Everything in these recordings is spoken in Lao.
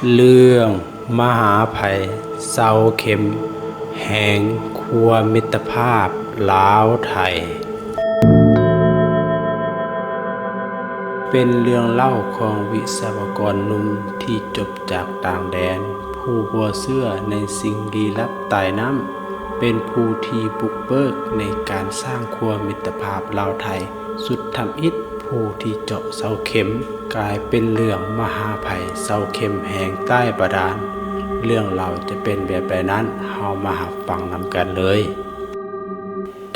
ເລື່ອງມະຫາໄພເຊົາເຂັມແຫ່ງຂົວມິດຕະພາບລາວໄທ ເປັນເລື່ອງເລົ່າຂອງວິສະວະກອນໜຸ່ມທີ່ຈົບຈາກຕ່າງແດນ ຜູ້ບໍ່ເຊື່ອໃນສິ່ງລີ້ລັບໃຕ້ນ້ຳ ເປັນຜູ້ທີ່ບຸກເບີກໃນການສ້າງຂົວມິດຕະພາບລາວໄທ ສຸດທຳອິດ ຜູ້ທີ່ເຈາະເສົາເຂັມ ກາຍເປັນເລື່ອງມະຫາໄພເສົາເຂັມແຫ່ງໃຕ້ບາດານ. ເລື່ອງລາວຈະເປັນແບບໃດນັ້ນ ເຮົາມາຮັບຟັງນຳກັນເລີຍ.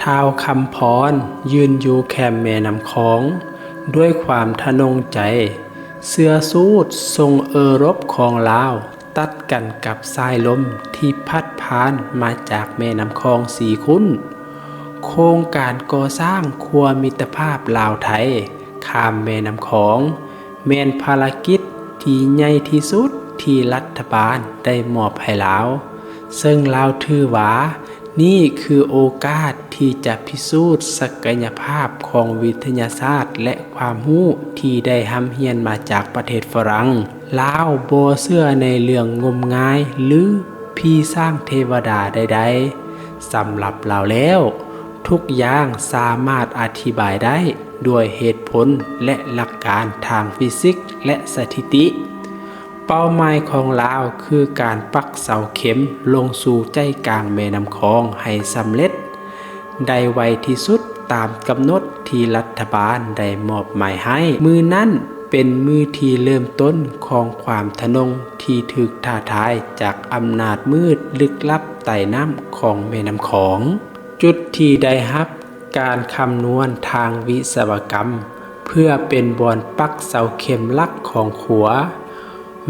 ທ້າວຄຳພອນຢືນຢູ່ແຄມແມ່ນ້ຳຂອງ ດ້ວຍຄວາມທະນົງໃຈ ເສື້ອຊູດຊົງເອີຣົບຂອງລາວ ຕັດກັນກັບສາຍລົມທີ່ພັດຜ່ານມາຈາກແມ່ນ້ຳຂອງສີ່ຂຸ້ນ. ໂຄງການກໍ່ສ້າງຂົວມິດຕະພາບລາວໄທ ຂ້າມແມ່ນ້ຳຂອງ ແມ່ນພາລະກິດທີ່ໃຫຍ່ທີ່ສຸດທີ່ລັດຖະບານໄດ້ມອບໃຫ້ລາວ, ເຊິ່ງລາວຖືວ່ານີ້ຄືໂອກາດທີ່ຈະພິສູດສັກກະຍະພາບຂອງວິທະຍາສາດ ແລະ ຄວາມຮູ້ທີ່ໄດ້ຮ່ຳຮຽນມາຈາກປະເທດຝຣັ່ງ. ລາວບໍ່ເຊື່ອໃນເລື່ອງງົມງາຍ ຫຼື ຜີສາງເທວະດາໃດໆ. ສຳລັບລາວແລ້ວ, ທຸກຢ່າງສາມາດອະທິບາຍໄດ້ດ້ວຍເຫດຜົນ ແລະ ຫຼັກການທາງຟີຊິກ ແລະ ສະຖິຕິ. ເປົ້າໝາຍຂອງລາວຄືການປັກເສົາເຂັມລົງສູ່ໃຈກາງແມ່ນ້ຳຂອງໃຫ້ສຳເລັດ ໄດ້ໄວທີ່ສຸດຕາມກຳນົດທີ່ລັດຖະບານໄດ້ມອບໝາຍໃຫ້. ມື້ນັ້ນເປັນມື້ທີ່ເລີ່ມຕົ້ນຂອງຄວາມທະນົງທີ່ຖືກທ້າທາຍຈາກອຳນາດມືດລຶກລັບໃຕ້ນ້ຳຂອງແມ່ນ້ຳຂອງ. ຈຸດທີ່ໄດ້ຮັບການຄຳນວນທາງວິສະວະກຳ ເພື່ອເປັນບ່ອນປັກເສົາເຂັມຫຼັກຂອງຂົວ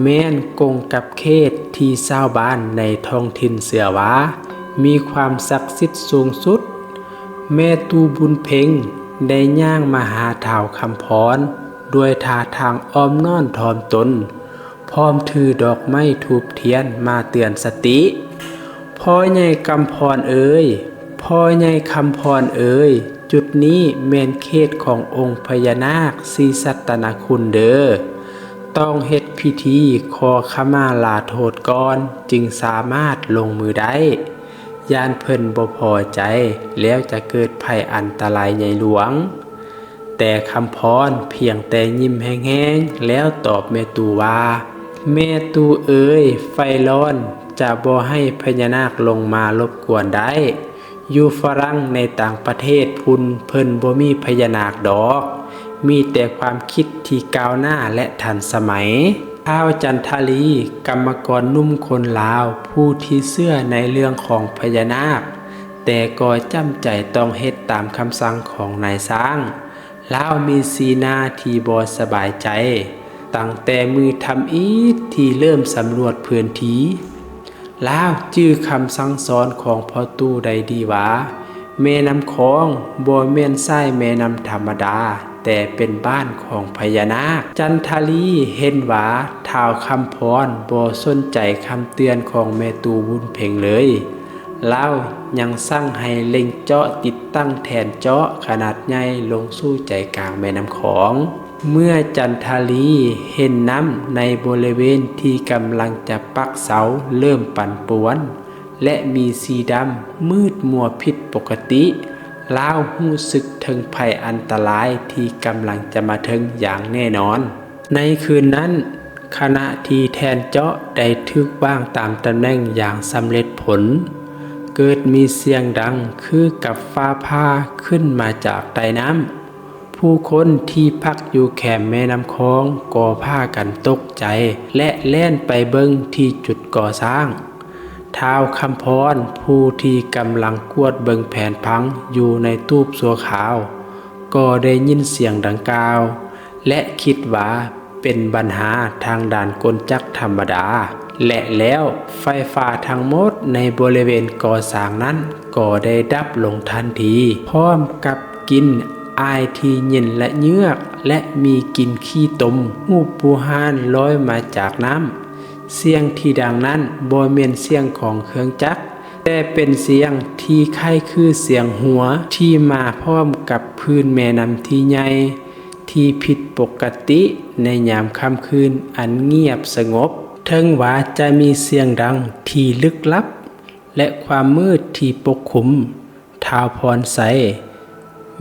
ແມ່ນກົງກັບເຂດທີ່ຊາວບ້ານໃນທ້ອງຖິ່ນເຊື່ອວ່າມີຄວາມສັກສິດສູງສຸດ. ແມ່ຕູ້ບຸນເພັງໄດ້ຍ່າງມາຫາທ້າວຄຳພອນດ້ວຍທ່າທາງອ່ອມນ້ອມຖ່ອມຕົນ ພ້ອມຖືດອກໄມ້ທູບທຽນມາເຕືອນສະຕິ. ພໍ່ໃຫຍ່ຄຳພອນເອີຍ, ພໍ່ໃຫຍ່ຄຳພອນເອີຍ, ຈຸດນີ້ແມ່ນເຂດຂອງອົງພະຍານາກສີສັດຕະນະຄຸນເດີ. ຕ້ອງເຮັດພິທີຂໍຂະມາລາໂທດກ່ອນ ຈຶ່ງສາມາດລົງມືໄດ້. ຢ້ານເພິ່ນບໍ່ພໍໃຈ ແລ້ວຈະເກີດໄພອັນຕະລາຍໃຫຍ່ຫຼວງ. ແຕ່ຄຳພອນພຽງແຕ່ຍິ້ມແຮງໆ ແລ້ວຕອບແມ່ຕູ້ວ່າ, ແມ່ຕູ້ເອີຍ, ໄຟຮ້ອນຈະບໍ່ໃຫ້ພະຍານາກລົງມາລົບກວນໄດ້. ຢູ່ຝຣັ່ງໃນຕ່າງປະເທດພຸ້ນ ເພິ່ນບໍ່ມີພະຍານາກດອກ, ມີແຕ່ຄວາມຄິດທີ່ກ້າວໜ້າ ແລະ ທັນສະໄໝ. ທ້າວຈັນທາລີ, ກຳມະກອນໜຸ່ມຄົນລາວ ຜູ້ທີ່ເຊື່ອໃນເລື່ອງຂອງພະຍານາກ, ແຕ່ກໍຈຳໃຈຕ້ອງເຮັດຕາມຄຳສັ່ງຂອງນາຍຊ່າງ. ລາວມີສີໜ້າທີ່ບໍ່ສະບາຍໃຈ ຕັ້ງແຕ່ມື້ທຳອິດທີ່ເລີ່ມສຳຫຼວດພື້ນທີ່. ລາວຈື່ຄຳສັ່ງສອນຂອງພໍ່ຕູ້ໄດ້ດີວ່າ ແມ່ນ້ຳຂອງບໍ່ແມ່ນສາຍແມ່ນ້ຳທຳມະດາ, ແຕ່ເປັນບ້ານຂອງພະຍານາກ. ຈັນທາລີເຫັນວ່າທ້າວຄຳພອນບໍ່ສົນໃຈຄຳເຕືອນຂອງແມ່ຕູ້ບຸນເພັງເລີຍ. ລາວຍັງສັ່ງໃຫ້ເລັ່ງເຈາະຕິດຕັ້ງແທ່ນເຈາະຂະໜາດໃຫຍ່ລົງສູ່ໃຈກາງແມ່ນ້ຳຂອງ. ເມື່ອຈັນທາລີເຫັນນ້ຳໃນບໍລິເວນທີ່ກຳລັງຈະປັກເສົາເລີ່ມປັ່ນປ່ວນ ແລະ ມີສີດຳມືດມົວຜິດປົກກະຕິ, ລາວຮູ້ສຶກເຖິງໄພອັນຕະລາຍທີ່ກຳລັງຈະມາເຖິງຢ່າງແນ່ນອນ. ໃນຄືນນັ້ນ, ຂະນະທີ່ແທ່ນເຈາະໄດ້ຖືກວາງຕາມຕຳແໜ່ງຢ່າງສຳເລັດຜົນ, ເກີດມີສຽງດັງຄືກັບຟ້າຜ່າຂຶ້ນມາຈາກໃຕ້ນ້ຳ. ຜູ້ຄົນທີ່ພັກຢູ່ແຄມແມ່ນ້ຳຂອງກໍພາກັນຕົກໃຈ ແລະ ແລ່ນໄປເບິ່ງທີ່ຈຸດກໍ່ສ້າງ. ທ້າວຄຳພອນ ຜູ້ທີ່ກຳລັງກວດເບິ່ງແຜນຜັງຢູ່ໃນຕູບຊົ່ວຄາວ ກໍໄດ້ຍິນສຽງດັ່ງກ່າວ ແລະ ຄິດວ່າເປັນບັນຫາທາງດ້ານກົນຈັກທຳມະດາ ແລະ ແລ້ວໄຟຟ້າທັງໝົດໃນບໍລິເວນກໍ່ສ້າງນັ້ນກໍໄດ້ດັບລົງທັນທີ ພ້ອມກັບກິ່ນອາຍທີ່ເຢັນລະເຍືອກ ແລະ ມີກິ່ນຂີ້ຕົມຮູບບູຮານລອຍມາຈາກນ້ຳ. ສຽງທີ່ດັງນັ້ນບໍ່ແມ່ນສຽງຂອງເຄື່ອງຈັກ, ແຕ່ເປັນສຽງທີ່ຄ້າຍຄືສຽງຫົວທີ່ມາພ້ອມກັບຄື້ນແມ່ນ້ຳທີ່ໃຫຍ່ ທີ່ຜິດປົກກະຕິໃນຍາມຄ່ຳຄືນອັນງຽບສະຫງົບ. ເຖິງວ່າຈະມີສຽງດັງທີ່ລຶກລັບ ແລະ ຄວາມມືດທີ່ປົກຄຸມ, ທ້າວພອນໄຊ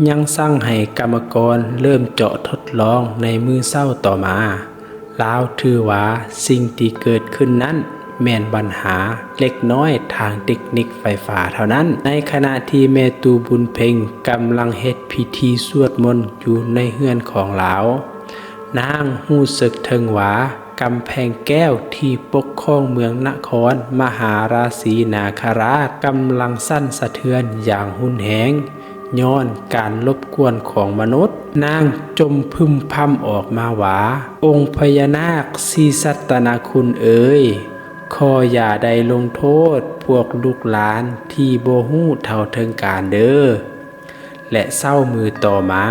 ຍັງສັ່ງໃຫ້ກຳມະກອນເລີ່ມເຈາະທົດລອງໃນມື້ເຊົ້າຕໍ່ມາ. ລາວຖືວ່າສິ່ງທີ່ເກີດຂຶ້ນນັ້ນແມ່ນບັນຫາເລັກນ້ອຍທາງເຕັກນິກໄຟຟ້າເທົ່ານັ້ນ. ໃນຂະນະທີ່ແມ່ຕູ້ບຸນເພັງກຳລັງເຮັດພິທີສວດມົນຢູ່ໃນເຮືອນຂອງລາວ, ນາງຮູ້ສຶກເຖິງວ່າ ກຳແພງແກ້ວທີ່ປົກຄອງເມືອງນະຄອນມະຫາລາຊີນາຄະລາດກຳລັງສັ່ນສະເທືອນຢ່າງຮຸນແຮງ ຍ້ອນການລົບກວນຂອງມະນຸດ. ນາງຈົ່ມພຶມພຳອອກມາວ່າ, ອົງພະຍານາກສີສັດຕະນະຄຸນເອີຍ, ຂໍຢ່າໄດ້ລົງໂທດພວກລູກຫຼານທີ່ບໍ່ຮູ້ເທົ່າເຖິງການເດີ. ແລະ ເຊົ້າມື້ຕໍ່ມາ,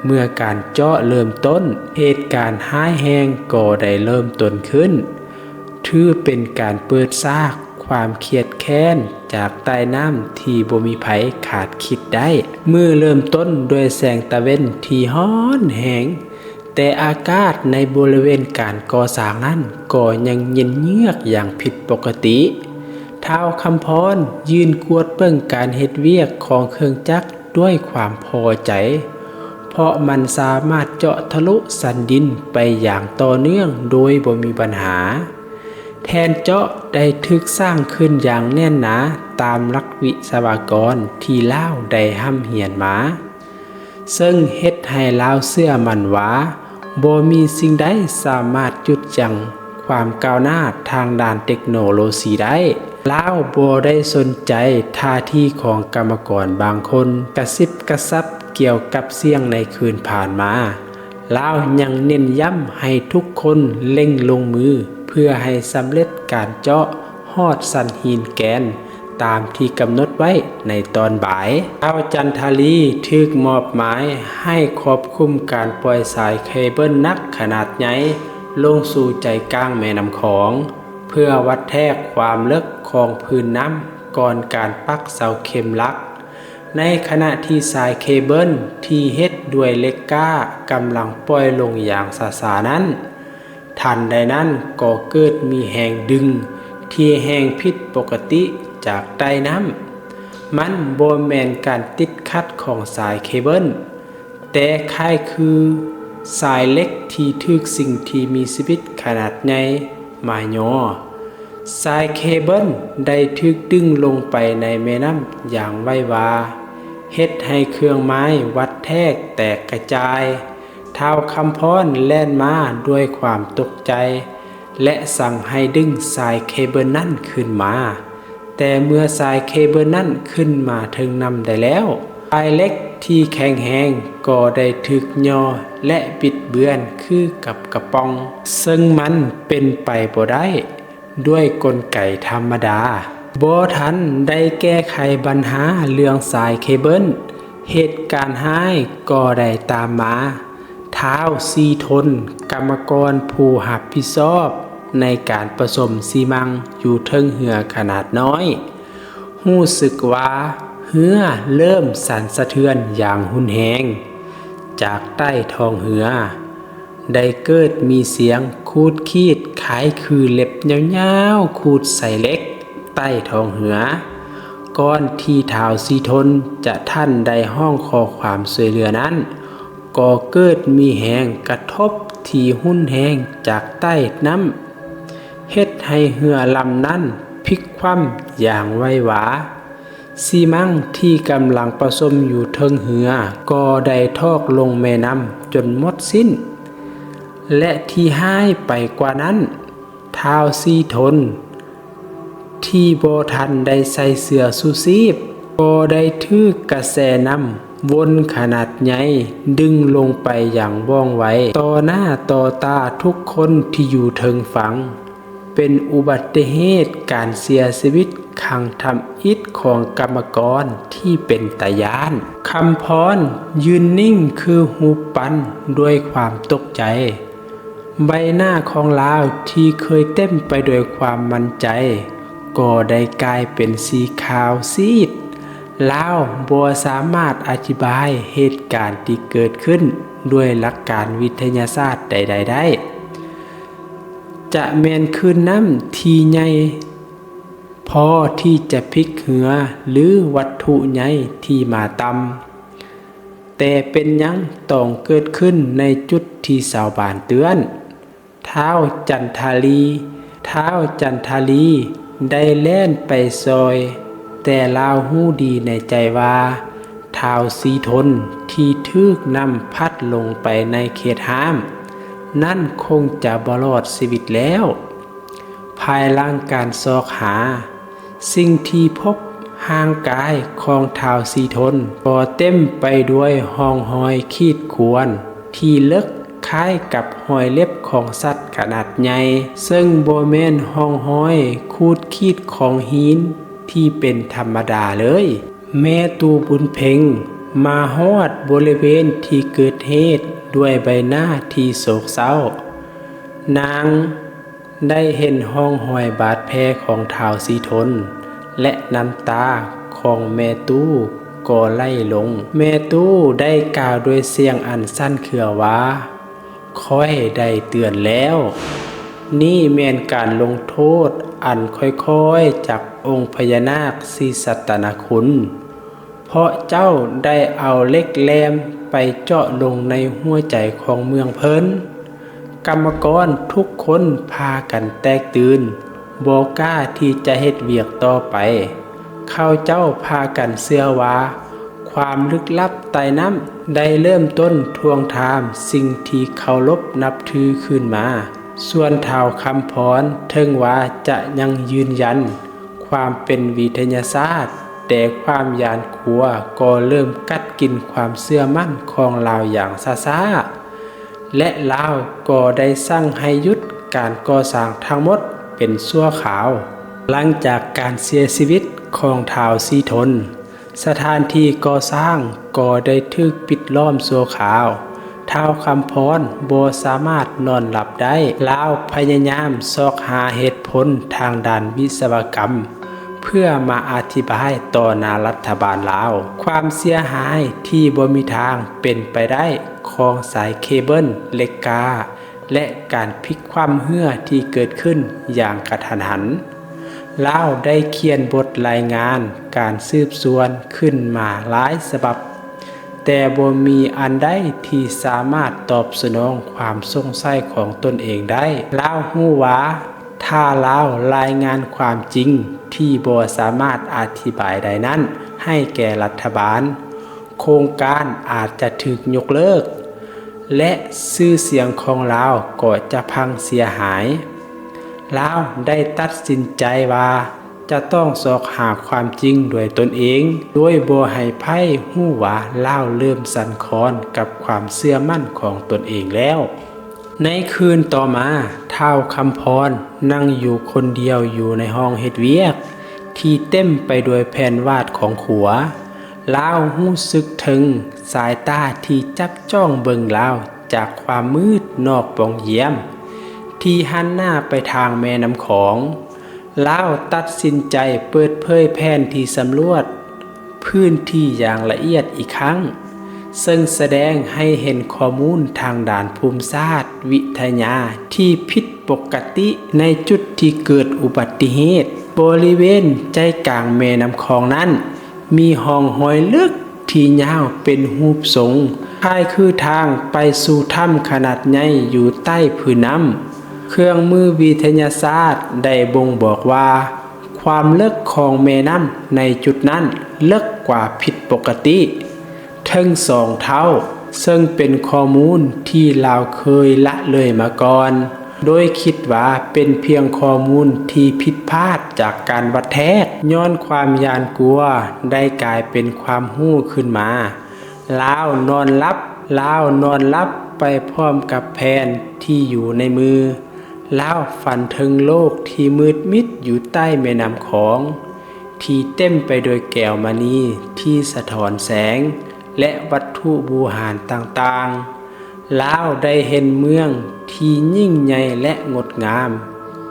ເມື່ອການເຈາະເລີ່ມຕົ້ນ, ເຫດການຮ້າຍແຮງກໍໄດ້ເລີ່ມຕົ້ນຂຶ້ນ, ຖືເປັນການເປີດຊາກຄວາມຄຽດແຄ້ນຈາກໃຕ້ນ້ຳທີ່ບໍ່ມີໃຜຄາດຄິດໄດ້. ມື້ເລີ່ມຕົ້ນດ້ວຍແສງຕາເວັນທີ່ຮ້ອນແຮງ, ແຕ່ອາກາດໃນບໍລິເວນການກໍ່ສ້າງນັ້ນກໍຍັງເຢັນເຍືອກຢ່າງຜິດປົກກະຕິ. ທ້າວຄຳພອນຢືນກວດເບິ່ງການເຮັດວຽກຂອງເຄື່ອງຈັກດ້ວຍຄວາມພໍໃຈ, ເພາະມັນສາມາດເຈາະທະລຸຊັ້ນດິນໄປຢ່າງຕໍ່ເນື່ອງໂດຍບໍ່ມີບັນຫາ, ແທ່ນເຈາະໄດ້ຖືກສ້າງຂຶ້ນຢ່າງແໜ້ນໜາຕາມຫຼັກວິສະວະກອນທີ່ລາວໄດ້ຮ່ຳຮຽນມາ. ເຊິ່ງເຮັດໃຫ້ລາວເຊື່ອໝັ້ນວ່າ ບໍ່ມີສິ່ງໃດສາມາດຢຸດຢັ້ງຄວາມກ້າວໜ້າທາງດ້ານເຕັກໂນໂລຊີໄດ້. ລາວບໍ່ໄດ້ສົນໃຈທ່າທີຂອງກຳມະກອນບາງຄົນກະຊິບກະຊັບກ່ຽວກັບສຽງໃນຄືນຜ່ານມາ. ລາວຍັງເນັ້ນຢ້ຳໃຫ້ທຸກຄົນເລັ່ງລົງມືເພື່ອໃຫ້ສຳເລັດການເຈາະຮອດຊັ້ນຫີນແກນ ຕາມທີ່ກຳນົດໄວ້ໃນຕອນບ່າຍ. ທ້າວຈັນທາລີຖືກມອບໝາຍໃຫ້ຄວບຄຸມການປ່ອຍສາຍເຄເບິນໜັກຂະໜາດໃຫຍ່ລົງສູ່ໃຈກາງແມ່ນ້ຳຂອງ ເພື່ອວັດແທກຄວາມເລິກຂອງພື້ນນ້ຳກ່ອນການປັກເສົາເຂັມຫຼັກ. ໃນຂະນະທີ່ສາຍເຄເບິນທີ່ເຮັດດ້ວຍເຫຼັກກ້າກຳລັງປ່ອຍລົງຢ່າງຊ້າໆນັ້ນ, ທັນໃດນັ້ນກໍເກີດມີແຮງດຶງທີ່ແຮງຜິດປົກກະຕິຈາກໃຕ້ນ້ຳ. ມັນບໍ່ແມ່ນການຕິດຂັດຂອງສາຍເຄເບິນ, ແຕ່ຄ້າຍຄືສາຍເຫຼັກທີ່ຖືກສິ່ງທີ່ມີຊີວິດຂະໜາດໃຫຍ່ມາຍໍ. ສາຍເຄເບິນໄດ້ຖືກດຶງລົງໄປໃນແມ່ນ້ຳຢ່າງໄວວາ, ເຮັດໃຫ້ເຄື່ອງໝາຍວັດແທກແຕກກະຈາຍ. ທ້າວຄຳພອນແລ່ນມາດ້ວຍຄວາມຕົກໃຈ ແລະ ສັ່ງໃຫ້ດຶງສາຍເຄເບິນນັ້ນຂຶ້ນມາ. ແຕ່ເມື່ອສາຍເຄເບິນນັ້ນຂຶ້ນມາເທິງນ້ຳໄດ້ແລ້ວ, ສາຍເຫຼັກທີ່ແຂງແຮງກໍໄດ້ຖືກຍໍ ແລະ ບິດເບືອນຄືກັບກະປ໋ອງ, ເຊິ່ງມັນເປັນໄປບໍ່ໄດ້ ດ້ວຍກົນໄກທຳມະດາ. ບໍ່ທັນໄດ້ແກ້ໄຂບັນຫາເລື່ອງສາຍເຄເບິນ, ເຫດການຮ້າຍກໍໄດ້ຕາມມາ. ທ້າວສີທົນ, ກຳມະກອນຜູ້ຮັບຜິດຊອບໃນການປະສົມຊີມັງຢູ່ເທິງເຮືອຂະໜາດນ້ອຍ, ຮູ້ສຶກວ່າເຮືອເລີ່ມສັ່ນສະເທືອນຢ່າງຮຸນແຮງຈາກໃຕ້ທ້ອງເຮືອ. ໄດ້ເກີດມີສຽງຂູດຂີດຄ້າຍຄືເລັບຍາວໆຂູດໃສ່ເຫຼັກໃຕ້ທ້ອງເຮືອ. ກ່ອນທີ່ທ້າວສີທົນຈະທັນໄດ້ຮ້ອງຂໍຄວາມຊ່ວຍເຫຼືອນັ້ນ, ກໍເກີດມີແຮງກະທົບທີ່ຮຸນແຮງຈາກໃຕ້ນ້ຳ, ເຮັດໃຫ້ເຮືອລຳນັ້ນພິກຄວ່ຳຢ່າງໄວວາ. ຊີມັງທີ່ກຳລັງປະສົມຢູ່ເທິງເຮືອກໍໄດ້ຖອກລົງແມ່ນ້ຳຈົນໝົດສິ້ນ, ແລະ ທີ່ຮ້າຍໄປກວ່ານັ້ນ, ທ້າວສີທົນທີ່ບໍ່ທັນໄດ້ໃສ່ເສື້ອຊູຊີບ ກໍໄດ້ຖືກກະແສນ້ຳວົນຂະໜາດໃຫຍ່ດຶງລົງໄປຢ່າງວ່ອງໄວຕໍ່ໜ້າຕໍ່ຕາທຸກຄົນທີ່ຢູ່ເທິງຝັ່ງ. ເປັນອຸບັດຕິເຫດການເສຍຊີວິດຄັ້ງທຳອິດຂອງກຳມະກອນທີ່ເປັນຕາຢ້ານ. ຄຳພອນຢືນນິ່ງຄືຮູບປັ້ນດ້ວຍຄວາມຕົກໃຈ. ໃບໜ້າຂອງລາວທີ່ເຄີຍເຕັມໄປດ້ວຍຄວາມໝັ້ນໃຈ ກໍໄດ້ກາຍເປັນສີຂາວຊີດ. ລາວບໍ່ສາມາດອະທິບາຍເຫດການທີ່ເກີດຂຶ້ນດ້ວຍຫຼັກການວິທະຍາສາດໃດໆໄດ້. ຈະແມ່ນຄື້ນນ້ຳທີ່ໃຫຍ່ພໍທີ່ຈະພິກເຮືອ ຫຼື ວັດຖຸໃຫຍ່ທີ່ມາຕ່ຳ. ແຕ່ເປັນຫຍັງຕ້ອງເກີດຂຶ້ນໃນຈຸດທີ່ຊາວບ້ານເຕືອນ? ທ້າວຈັນທາລີ, ທ້າວຈັນທາລີໄດ້ແລ່ນໄປຊ່ອຍ, ແຕ່ລາວຮູ້ດີໃນໃຈວ່າ ທ້າວສີທົນທີ່ຖືກນ້ຳພັດລົງໄປໃນເຂດຫ້າມນັ້ນຄົງຈະບໍ່ລອດຊີວິດແລ້ວ. ພາຍຫຼັງການຊອກຫາ, ສິ່ງທີ່ພົບ, ຮ່າງກາຍຂອງທ້າວສີທົນກໍເຕັມໄປດ້ວຍຮ່ອງຮອຍຂີດຂ່ວນທີ່ເລິກຄ້າຍກັບຮອຍເລັບຂອງສັດຂະໜາດໃຫຍ່, ເຊິ່ງບໍ່ແມ່ນຮ່ອງຮອຍຂູດຂີດຂອງຫີນທີ່ເປັນທຳມະດາເລີຍ. ແມ່ຕູ້ບຸນເພັງມາຮອດບໍລິເວນທີ່ເກີດເຫດດ້ວຍໃບໜ້າທີ່ໂສກເສົ້າ. ນາງ ໄດ້ເຫັນຮ່ອງຮອຍບາດແຜຂອງທ້າວສີທົນ ແລະ ນ້ຳຕາຂອງແມ່ຕູ້ກໍໄຫຼລົງ. ແມ່ຕູ້ໄດ້ກ່າວດ້ວຍສຽງອັນສັ່ນເຄືອວ່າ, ຂ້ອຍໄດ້ເຕືອນແລ້ວ. ນີ້ແມ່ນການລົງໂທດອັນຄ່ອຍໆຈາກອົງພະຍານາກສີສັດຕະນະຄຸນ. ເພາະເຈົ້າໄດ້ເອົາເຫຼັກແຫຼມໄປເຈາະລົງໃນຫົວໃຈຂອງເມືອງເພິ່ນ. ກຳມະກອນທຸກຄົນພາກັນແຕກຕື່ນ, ບໍ່ກ້າທີ່ຈະເຮັດວຽກຕໍ່ໄປ. ເຂົາເຈົ້າພາກັນເຊື່ອວ່າ ຄວາມລຶກລັບໃຕ້ນ້ຳໄດ້ເລີ່ມຕົ້ນທວງຖາມສິ່ງທີ່ເຄົາລົບນັບຖືຄືນມາ. ສ່ວນທ້າວຄຳພອນ ເຖິງວ່າຈະຍັງຢືນຢັນ ຄວາມເປັນວິທະຍາສາດ, ແຕ່ຄວາມຢ້ານກົວກໍເລີ່ມກັດກິນຄວາມເຊື່ອໝັ້ນຂອງລາວຢ່າງຊ້າໆ ແລະ ລາວກໍໄດ້ສັ່ງໃຫ້ຢຸດການກໍ່ສ້າງທັງໝົດເປັນຊົ່ວຄາວ. ຫຼັງຈາກການເສຍຊີວິດຂອງທ້າວສີທົນ, ສະຖານທີ່ກໍ່ສ້າງກໍໄດ້ຖືກປິດລ້ອມຊົ່ວຄາວ. ທ້າວຄຳພອນບໍ່ສາມາດນອນຫຼັບໄດ້. ລາວພະຍາຍາມຊອກຫາເຫດຜົນທາງດ້ານວິສະວະກຳ ເພື່ອມາອະທິບາຍຕໍ່ໜ້າລັດຖະບານລາວ ຄວາມເສຍຫາຍທີ່ບໍ່ມີທາງເປັນໄປໄດ້ຂອງສາຍເຄເບິນເຫຼັກກ້າ ແລະ ການພິກຄວ່ຳເຮືອທີ່ເກີດຂຶ້ນຢ່າງກະທັນຫັນ. ລາວໄດ້ຂຽນບົດລາຍງານການສືບສວນຂຶ້ນມາຫຼາຍສະບັບ, ແຕ່ບໍ່ມີອັນໃດທີ່ສາມາດຕອບສະໜອງຄວາມສົງໄສຂອງຕົນເອງໄດ້. ລາວຮູ້ວ່າ ຖ້າລາວລາຍງານຄວາມຈິງທີ່ບໍ່ສາມາດອະທິບາຍໄດ້ນັ້ນໃຫ້ແກ່ລັດຖະບານ, ໂຄງການອາດຈະຖືກຍົກເລີກ ແລະ ຊື່ສຽງຂອງລາວກໍຈະພັງເສຍຫາຍ. ລາວໄດ້ຕັດສິນໃຈວ່າຈະຕ້ອງຊອກຫາຄວາມຈິງດ້ວຍຕົນເອງ, ໂດຍບໍ່ໃຫ້ໃຜຮູ້ວ່າລາວເລີ່ມສັ່ນຄອນກັບຄວາມເຊື່ອໝັ້ນຂອງຕົນເອງແລ້ວ. ໃນຄືນຕໍ່ມາ, ທ້າວຄຳພອນນັ່ງຢູ່ຄົນດຽວຢູ່ໃນຫ້ອງເຮັດວຽກທີ່ເຕັມໄປດ້ວຍແຜ່ນວາດຂອງຂົວ. ລາວຮູ້ສຶກເຖິງສາຍຕາທີ່ຈັບຈ້ອງເບິ່ງລາວຈາກຄວາມມືດນອກປ່ອງຢ້ຽມທີ່ຫັນໜ້າໄປທາງແມ່ນ້ຳຂອງ. ລາວຕັດສິນໃຈເປີດເຜີຍແຜນທີ່ສຳຫຼວດພື້ນທີ່ຢ່າງລະອຽດອີກຄັ້ງ, ເຊິ່ງສະແດງໃຫ້ເຫັນຂໍ້ມູນທາງດ້ານພູມສາດວິທະຍາທີ່ຜິດປົກກະຕິໃນຈຸດທີ່ເກີດອຸບັດຕິເຫດ. ບໍລິເວນໃຈກາງແມ່ນ້ຳຂອງນັ້ນ ມີຮ່ອງຮອຍເລິກທີ່ຍາວເປັນຮູບຊົງ, ຄ້າຍຄືທາງໄປສູ່ຖ້ຳຂະໜາດໃຫຍ່ຢູ່ໃຕ້ພື້ນນ້ຳ. ເຄື່ອງມືວິທະຍາສາດໄດ້ບົ່ງບອກວ່າ ຄວາມເລິກຂອງແມ່ນ້ຳໃນຈຸດນັ້ນເລິກກວ່າຜິດປົກກະຕິເຖິງສອງເທົ່າ, ເຊິ່ງເປັນຂໍ້ມູນທີ່ລາວເຄີຍລະເລີຍມາກ່ອນ. ໂດຍຄິດວ່າເປັນພຽງຂໍ້ມູນທີ່ຜິດພາດຈາກການວັດແທກ. ຍ້ອນຄວາມຢ້ານກົວໄດ້ກາຍເປັນຄວາມຮູ້ຂຶ້ນມາ. ລາວນອນຫຼັບ, ລາວນອນຫຼັບໄປພ້ອມກັບແຜນທີ່ຢູ່ໃນມື. ລາວຝັນເຖິງໂລກທີ່ມືດມິດຢູ່ໃຕ້ແມ່ນ້ຳຂອງ, ທີ່ເຕັມໄປດ້ວຍແກ້ວມະນີທີ່ສະທ້ອນແສງ ແລະ ວັດຖຸບູຮານຕ່າງໆ. ລາວໄດ້ເຫັນເມືອງທີ່ຍິ່ງໃຫຍ່ ແລະ ງົດງາມ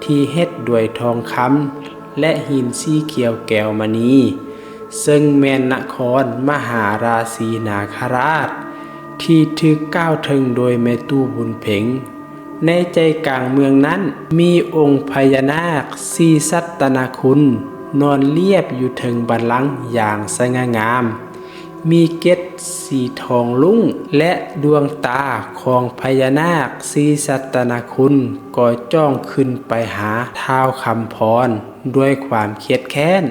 ທີ່ເຮັດດ້ວຍທອງຄຳ ແລະ ຫີນສີຂຽວແກ້ວມະນີ ເຊິ່ງແມ່ນນະຄອນມະຫາລາຊີນາຄະລາດ ທີ່ຖືກກ່າວເຖິງໂດຍແມ່ຕູ້ບຸນເພັງ ໃນໃຈກາງເມືອງນັ້ນ ມີອົງພະຍານາກສີສັດຕະນາຄຸນ ນອນລຽບຢູ່ເທິງບັນລັງຢ່າງສະຫງ່າງາມ. ມີເກັດສີທອງລຸ້ງ ແລະ ດວງຕາຂອງພະຍານາກສີສັດຕະນາຄຸນ ກໍຈ້ອງຂຶ້ນໄປຫາທ້າວຄຳພອນດ້ວຍຄວາມຄຽດແຄ້ນ,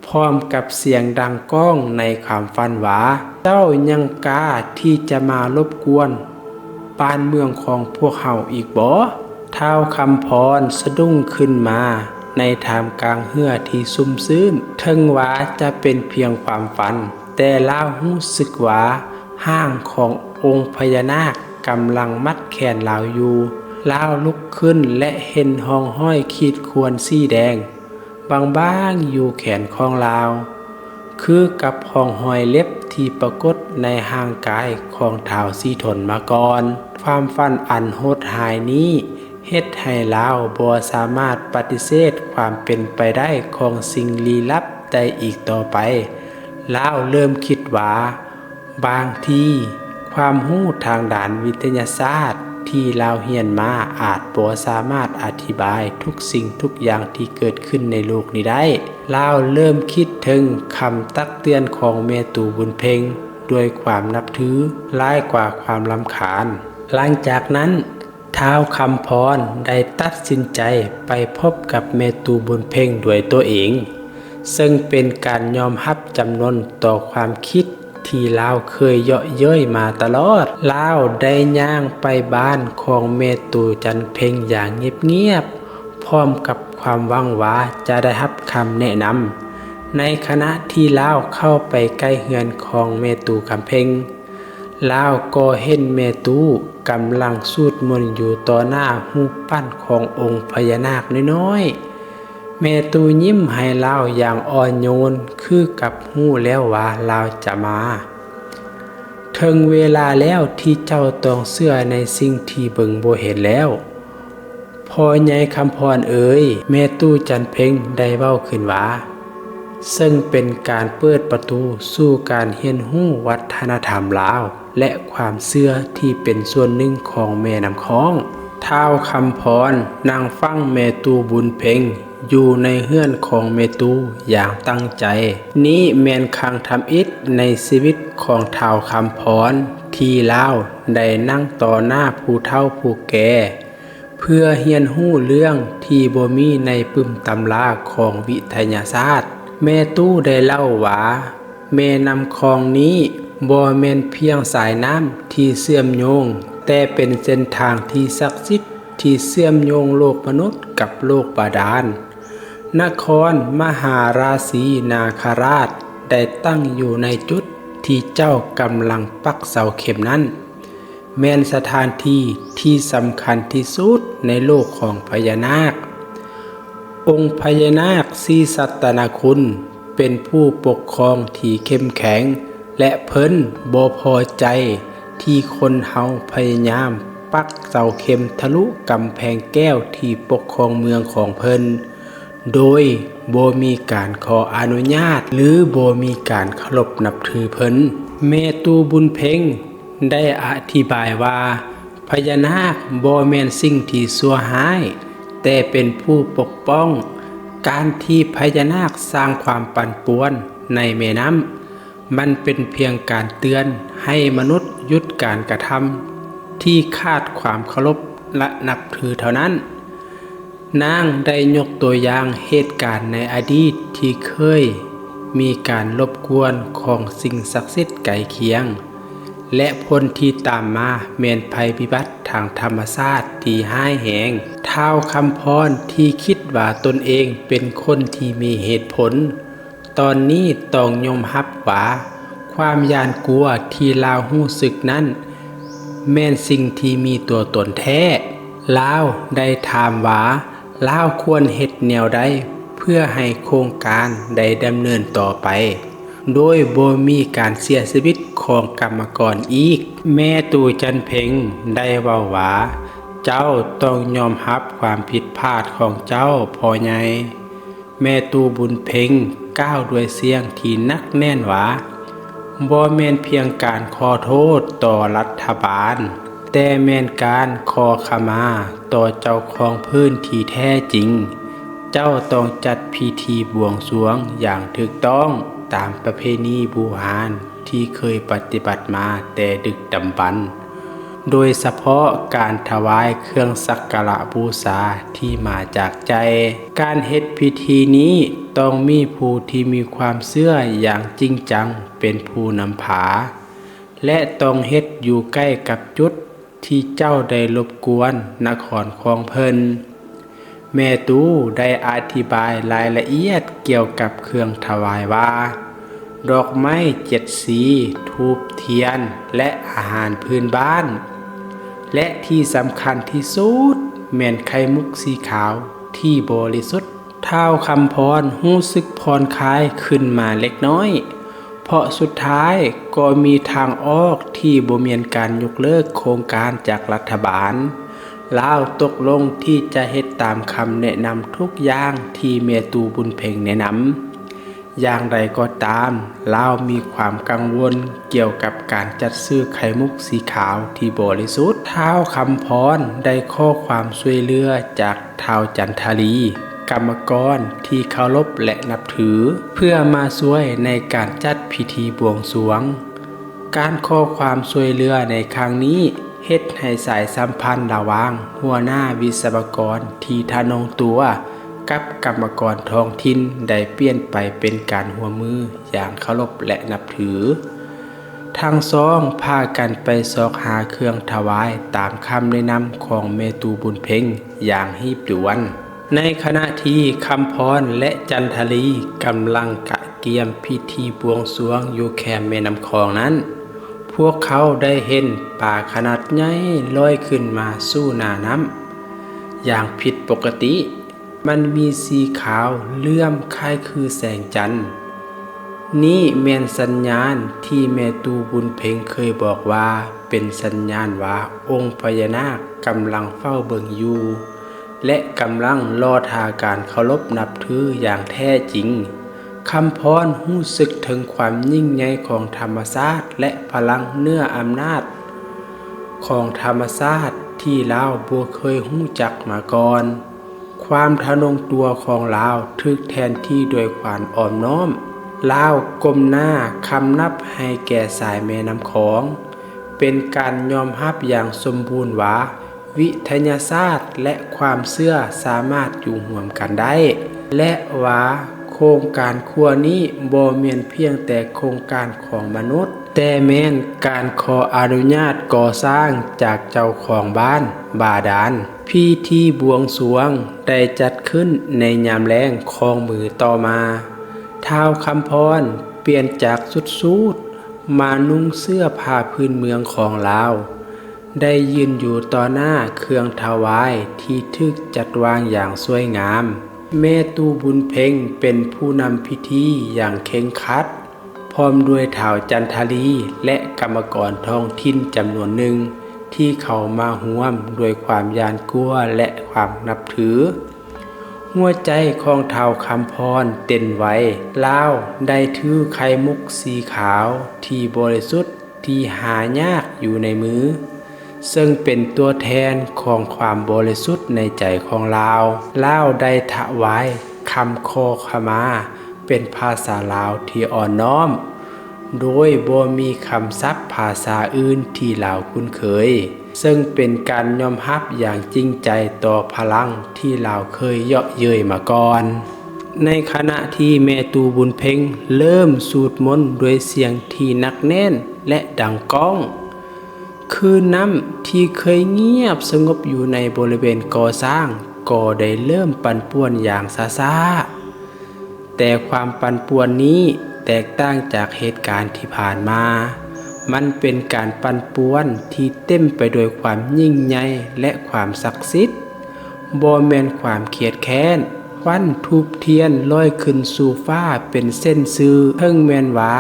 ພ້ອມກັບສຽງດັງກ້ອງໃນຄວາມຝັນວ່າ, ເຈົ້າຍັງກ້າທີ່ຈະມາລົບກວນບ້ານເມືອງຂອງພວກເຮົາອີກບໍ? ທ້າວຄຳພອນສະດຸ້ງຂຶ້ນມາໃນທ່າມກາງເຫື່ອທີ່ຊຸ່ມຊື່ນ. ເຖິງວ່າຈະເປັນພຽງຄວາມຝັນ, ແຕ່ລາວຮູ້ສຶກວ່າຮ່າງຂອງອົງພະຍານາກກຳລັງມັດແຂນລາວຢູ່. ລາວລຸກຂຶ້ນ ແລະ ເຫັນຮ່ອງຮອຍຂີດຂ່ວນສີແດງບາງໆຢູ່ແຂນຂອງລາວ, ຄືກັບຮ່ອງຮອຍເລັບທີ່ປາກົດໃນຮ່າງກາຍຂອງທ້າວສີທົນມາກ່ອນ. ຄວາມຝັນອັນໂຫດຮ້າຍນີ້ເຮັດໃຫ້ລາວບໍ່ສາມາດປະຕິເສດຄວາມເປັນໄປໄດ້ຂອງສິ່ງລີ້ລັບໄດ້ອີກຕໍ່ໄປ. ລາວເລີ່ມຄິດວ່າ ບາງທີຄວາມຮູ້ທາງດ້ານວິທະຍາສາດທີ່ລາວຮຽນມາອາດບໍ່ສາມາດອະທິບາຍທຸກສິ່ງທຸກຢ່າງທີ່ເກີດຂຶ້ນໃນໂລກນີ້ໄດ້. ລາວເລີ່ມຄິດເຖິງຄຳຕັກເຕືອນຂອງແມ່ຕູ້ບຸນເພັງດ້ວຍຄວາມນັບຖືຫຼາຍກວ່າຄວາມລຳຄານ. ຫຼັງຈາກນັ້ນ, ທ້າວຄຳພອນໄດ້ຕັດສິນໃຈໄປພົບກັບແມ່ຕູ້ບຸນເພັງດ້ວຍຕົວເອງ, ເຊິ່ງເປັນການຍອມຮັບຈຳນົນຕໍ່ຄວາມຄິດທີ່ລາວເຄີຍເຍາະເຍີ້ຍມາຕະຫຼອດ. ລາວໄດ້ຍ່າງໄປບ້ານຂອງແມ່ຕູ້ຈັນເພັງຢ່າງງຽບໆ, ພ້ອມກັບຄວາມຫວັງວ່າຈະໄດ້ຮັບຄຳແນະນຳ. ໃນຂະນະທີ່ລາວເຂົ້າໄປໃກ້ເຮືອນຂອງແມ່ຕູ້ຄຳເພັງ, ລາວກໍເຫັນແມ່ຕູ້ກຳລັງສູດມົນຢູ່ຕໍ່ໜ້າຮູບປັ້ນຂອງອົງພະຍານາກນ້ອຍໆ. ແມ່ຕູ້ຍິ້ມໃຫ້ລາວຢ່າງອ່ອນໂຍນ, ຄືກັບຮູ້ແລ້ວວ່າລາວຈະມາ. ເຖິງເວລາແລ້ວທີ່ເຈົ້າຕ້ອງເຊື່ອໃນສິ່ງທີ່ເບິ່ງບໍ່ເຫັນແລ້ວ. ພໍ່ໃຫຍ່ຄຳພອນເອີຍ, ແມ່ຕູ້ຈັນເພັງໄດ້ເວົ້າຂຶ້ນວ່າ, ເຊິ່ງເປັນການເປີດປະຕູສູ່ການຮຽນຮູ້ວັດທະນະທຳລາວ ແລະ ຄວາມເຊື່ອທີ່ເປັນສ່ວນໜຶ່ງຂອງແມ່ນ້ຳຂອງ. ທ້າວຄຳພອນນັ່ງຟັງແມ່ຕູ້ບຸນເພັງຢູ່ໃນເຮືອນຂອງແມ່ຕູ້ຢ່າງຕັ້ງໃຈ. ນີ້ແມ່ນຄັ້ງທຳອິດໃນຊີວິດຂອງທ້າວຄຳພອນທີ່ລາວໄດ້ນັ່ງຕໍ່ໜ້າຜູ້ເຖົ້າຜູ້ແກ່ ເພື່ອຮຽນຮູ້ເລື່ອງທີ່ບໍ່ມີໃນປຶ້ມຕຳລາຂອງວິທະຍາສາດ. ແມ່ຕູ້ໄດ້ເລົ່າວ່າ, ແມ່ນ້ຳຂອງນີ້ບໍ່ແມ່ນພຽງສາຍນ້ຳທີ່ເຊື່ອມໂຍງ, ແຕ່ເປັນເສັ້ນທາງທີ່ສັກສິດທີ່ເຊື່ອມໂຍງໂລກມະນຸດກັບໂລກບາດານ. ນະຄອນມະຫາລາຊີນາຄະລາດໄດ້ຕັ້ງຢູ່ໃນຈຸດທີ່ເຈົ້າກຳລັງປັກເສົາເຂັມນັ້ນ. ແມ່ນສະຖານທີ່ທີ່ສຳຄັນທີ່ສຸດໃນໂລກຂອງພະຍານາກ. ອົງພະຍານາກສີສັດຕະນາຄຸນເປັນຜູ້ປົກຄອງທີ່ເຂັ້ມແຂງ ແລະ ເພິ່ນບໍ່ພໍໃຈທີ່ຄົນເຮົາພະຍາຍາມປັກເສົາເຂັມທະລຸກຳແພງແກ້ວທີ່ປົກຄອງເມືອງຂອງເພິ່ນ ໂດຍບໍ່ມີການຂໍອະນຸຍາດ ຫຼື ບໍ່ມີການເຄົາລົບນັບຖືເພິ່ນ. ແມ່ຕູ້ບຸນເພັງ ໄດ້ອະທິບາຍວ່າ ພະຍານາກບໍ່ແມ່ນສິ່ງທີ່ຊົ່ວຮ້າຍ, ແຕ່ເປັນຜູ້ປົກປ້ອງ. ການທີ່ພະຍານາກສ້າງຄວາມປັ່ນປ່ວນໃນແມ່ນ້ຳ, ມັນເປັນພຽງການເຕືອນໃຫ້ມະນຸດຢຸດການກະທຳທີ່ຂາດຄວາມເຄົາລົບ ແລະ ນັບຖືເທົ່ານັ້ນ. ນາງໄດ້ຍົກຕົວຢ່າງເຫດການໃນອະດີດທີ່ເຄີຍມີການລົບກວນຂອງສິ່ງສັກສິດໃກ້ຄຽງ ແລະ ຜົນທີ່ຕາມມາແມ່ນໄພພິບັດທາງທຳມະຊາດທີ່ຮ້າຍແຮງ. ທ້າວຄຳພອນທີ່ຄິດວ່າຕົນເອງເປັນຄົນທີ່ມີເຫດຜົນ, ຕອນນີ້ຕ້ອງຍອມຮັບວ່າ ຄວາມຢ້ານກົວທີ່ລາວຮູ້ສຶກນັ້ນ ແມ່ນສິ່ງທີ່ມີຕົວຕົນແທ້. ລາວໄດ້ຖາມວ່າ ລາວຄວນເຮັດແນວໃດເພື່ອໃຫ້ໂຄງການໄດ້ດຳເນີນຕໍ່ໄປ ໂດຍບໍ່ມີການເສຍຊີວິດຂອງກຳມະກອນອີກ? ແມ່ຕູ້ຈັນເພັງໄດ້ເວົ້າວ່າ ເຈົ້າຕ້ອງຍອມຮັບຄວາມຜິດພາດຂອງເຈົ້າ ພໍ່ໃຫຍ່. ແມ່ຕູ້ບຸນເພັງກ່າວດ້ວຍສຽງທີ່ໜັກແໜ້ນວ່າ ບໍ່ແມ່ນພຽງການຂໍໂທດຕໍ່ລັດຖະບານ, ແຕ່ແມ່ນການຂໍຂະມາຕໍ່ເຈົ້າຂອງພື້ນທີ່ແທ້ຈິງ. ເຈົ້າຕ້ອງຈັດພິທີບວງສວງຢ່າງຖືກຕ້ອງຕາມປະເພນີບູຮານທີ່ເຄີຍປະຕິບັດມາແຕ່ດຶກດຳບັນ, ໂດຍສະເພາະການຖວາຍເຄື່ອງສັກກາລະບູຊາທີ່ມາຈາກໃຈ. ການເຮັດພິທີນີ້ຕ້ອງມີຜູ້ທີ່ມີຄວາມເຊື່ອຢ່າງຈິງຈັງເປັນຜູ້ນຳພາ ແລະ ຕ້ອງເຮັດຢູ່ໃກ້ກັບຈຸດທີ່ເຈົ້າໄດ້ລົບກວນນະຄອນຂອງເພິ່ນ. ແມ່ຕູໄດ້ອະທິບາຍລາຍລະອຽດກ່ຽວກັບເຄື່ອງຖວາຍວ່າ ດອກໄມ້ເຈັດສີ, ທູບທຽນ ແລະ ອາຫານພື້ນບ້ານ ແລະ ທີ່ສຳຄັນທີ່ສຸດແມ່ນໄຂ່ມຸກສີຂາວທີ່ບໍລິສຸດ. ທ້າວຄຳພອນຮູ້ສຶກຜ່ອນຄາຍຂຶ້ນມາເລັກນ້ອຍ, ເພາະສຸດທ້າຍກໍມີທາງອອກທີ່ບໍ່ແມ່ນການຍົກເລີກໂຄງການຈາກລັດຖະບານ. ລາວຕົກລົງທີ່ຈະເຮັດຕາມຄຳແນະນຳທຸກຢ່າງທີ່ແມ່ຕູ້ບຸນເພັງແນະນຳ. ຢ່າງໃດກໍຕາມ, ລາວມີຄວາມກັງວົນກ່ຽວກັບການຈັດຊື້ໄຂ່ມຸກສີຂາວທີ່ບໍລິສຸດ. ທ້າວຄຳພອນໄດ້ຂໍຄວາມຊ່ວຍເຫຼືອຈາກ ທ້າວຈັນທາລີ, ກຳມະກອນທີ່ເຄົາລົບ ແລະ ນັບຖື, ເພື່ອມາຊ່ວຍໃນການຈັດພິທີບວງສວງ. ການຂໍຄວາມຊ່ວຍເຫຼືອໃນຄັ້ງນີ້ ເຮັດໃຫ້ສາຍສຳພັນລະຫວ່າງຫົວໜ້າວິສະວະກອນທີ່ທະນົງຕົວກັບກຳມະກອນທ້ອງຖິ່ນໄດ້ປ່ຽນໄປເປັນການຮ່ວມມືຢ່າງເຄົາລົບ ແລະ ນັບຖື. ທັງສອງພາກັນໄປຊອກຫາເຄື່ອງຖວາຍຕາມຄຳແນະນຳຂອງແມ່ຕູ້ບຸນເພັງຢ່າງຮີບດ່ວນ. ໃນຂະນະທີ່ຄຳພອນ ແລະ ຈັນທາລີກຳລັງກະກຽມພິທີບວງສວງຢູ່ແຄມແມ່ນ້ຳຂອງນັ້ນ, ພວກເຂົາໄດ້ເຫັນປາຂະໜາດໃຫຍ່ລອຍຂຶ້ນມາສູ່ໜ້ານ້ຳຢ່າງຜິດປົກກະຕິ. ມັນມີສີຂາວເຫຼື້ອມຄ້າຍຄືແສງຈັນ. ນີ້ແມ່ນສັນຍານທີ່ແມ່ຕູ້ບຸນເພັງເຄີຍບອກວ່າ ເປັນສັນຍານວ່າອົງພະຍານາກກຳລັງເຝົ້າເບິ່ງຢູ່ ແລະ ກຳລັງລໍຖ້າການເຄົາລົບນັບຖືຢ່າງແທ້ຈິງ. ຄຳພອນຮູ້ສຶກເຖິງຄວາມຍິ່ງໃຫຍ່ຂອງທຳມະຊາດ ແລະ ພະລັງເໜືອອຳນາດຂອງທຳມະຊາດທີ່ລາວບໍ່ເຄີຍຮູ້ຈັກມາກ່ອນ. ຄວາມທະນົງຕົວຂອງລາວຖືກແທນທີ່ດ້ວຍຄວາມອ່ອນນ້ອມ. ລາວກົ້ມໜ້າຄຳນັບໃຫ້ແກ່ສາຍແມ່ນ້ຳຂອງ, ເປັນການຍອມຮັບຢ່າງສົມບູນວ່າ ວິທະຍາສາດ ແລະ ຄວາມເຊື່ອສາມາດຢູ່ຮ່ວມກັນໄດ້ ແລະ ວ່າໂຄງການຂົວນີ້ບໍ່ແມ່ນພຽງແຕ່ໂຄງການຂອງມະນຸດ, ແຕ່ແມ່ນການຂໍອະນຸຍາດກໍ່ສ້າງຈາກເຈົ້າຂອງບ້ານບາດານ. ພິທີບວງສວງໄດ້ຈັດຂຶ້ນໃນຍາມແລງຂອງມື້ຕໍ່ມາ. ທ້າວຄຳພອນປ່ຽນຈາກຊຸດສູດມານຸ່ງເສື້ອຜ້າພື້ນເມືອງຂອງລາວ, ໄດ້ຢືນຢູ່ຕໍ່ໜ້າເຄື່ອງຖວາຍທີ່ຖືກຈັດວາງຢ່າງສວຍງາມ. ແມ່ຕູ້ບຸນເພັງເປັນຜູ້ນຳພິທີຢ່າງເຄັ່ງຄັດ, ພ້ອມດ້ວຍທ້າວຈັນທາລີ ແລະ ກຳມະກອນທ້ອງຖິ່ນຈຳນວນໜຶ່ງ ທີ່ເຂົ້າມາຮ່ວມດ້ວຍຄວາມຢ້ານກົວ ແລະ ຄວາມນັບຖື. ຫົວໃຈຂອງທ້າວຄຳພອນເຕັ້ນໄວ. ລາວໄດ້ຖືໄຂ່ມຸກສີຂາວທີ່ບໍລິສຸດທີ່ຫາຍາກຢູ່ໃນມື, ເຊິ່ງເປັນຕົວແທນຂອງຄວາມບໍລິສຸດໃນໃຈຂອງລາວ. ລາວໄດ້ຖວາຍຄຳຂໍຂະມາເປັນພາສາລາວທີ່ອ່ອນນ້ອມ, ໂດຍບໍ່ມີຄຳສັບພາສາອື່ນທີ່ລາວຄຸ້ນເຄີຍ, ເຊິ່ງເປັນການຍອມຮັບຢ່າງຈິງໃຈຕໍ່ພະລັງທີ່ລາວເຄີຍເຍາະເຍີ້ຍມາກ່ອນ. ໃນຂະນະທີ່ແມ່ຕູ້ບຸນເພັງເລີ່ມສູດມົນດ້ວຍສຽງທີ່ໜັກແໜ້ນ ແລະ ດັງກ້ອງ, ຄື້ນນ້ຳທີ່ເຄີຍງຽບສະຫງົບຢູ່ໃນບໍລິເວນກໍ່ສ້າງກໍໄດ້ເລີ່ມປັ່ນປ່ວນຢ່າງຊ້າໆ. ແຕ່ຄວາມປັ່ນປ່ວນນີ້ແຕກຕ່າງຈາກເຫດການທີ່ຜ່ານມາ. ມັນເປັນການປັ່ນປ່ວນທີ່ເຕັມໄປດ້ວຍຄວາມຍິ່ງໃຫຍ່ ແລະ ຄວາມສັກສິດ, ບໍ່ແມ່ນຄວາມຄຽດແຄ້ນ. ຄວັນທູບທຽນລອຍຂຶ້ນສູ່ຟ້າເປັນເສັ້ນຊື່, ເຖິງແມ່ນວ່າ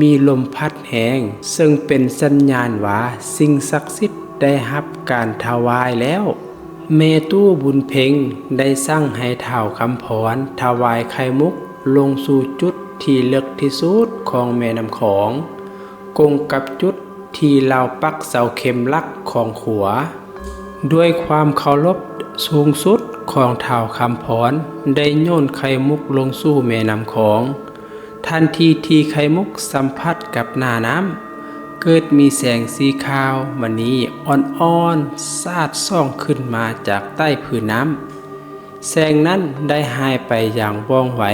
ມີລົມພັດແຮງ, ເຊິ່ງເປັນສັນຍານວ່າສິ່ງສັກສິດໄດ້ຮັບການຖວາຍແລ້ວ. ແມ່ຕູ້ບຸນເພັງໄດ້ສັ່ງໃຫ້ທ້າວຄຳພອນຖວາຍໄຂ່ມຸກລົງສູ່ຈຸດທີ່ເລິກທີ່ສຸດຂອງແມ່ນ້ຳຂອງ, ກົງກັບຈຸດ ທີ່ລາວປັກເສົາເຂັມຫຼັກຂອງຂົວ. ດ້ວຍຄວາມເຄົາລົບສູງສຸດຂອງທ້າວຄຳພອນ ໄດ້ໂຍນໄຂ່ມຸກລົງສູ່ແມ່ນ້ຳຂອງ. ທັນທີທີ່ໄຂ່ມຸກສຳຜັດກັບໜ້ານ້ຳ, ເກີດມີແສງສີຂາວມະນີອ່ອນໆ ສາດສ່ອງຂຶ້ນມາຈາກໃຕ້ພື້ນນ້ຳ. ແສງນັ້ນໄດ້ຫາຍໄປຢ່າງວ່ອງໄວ,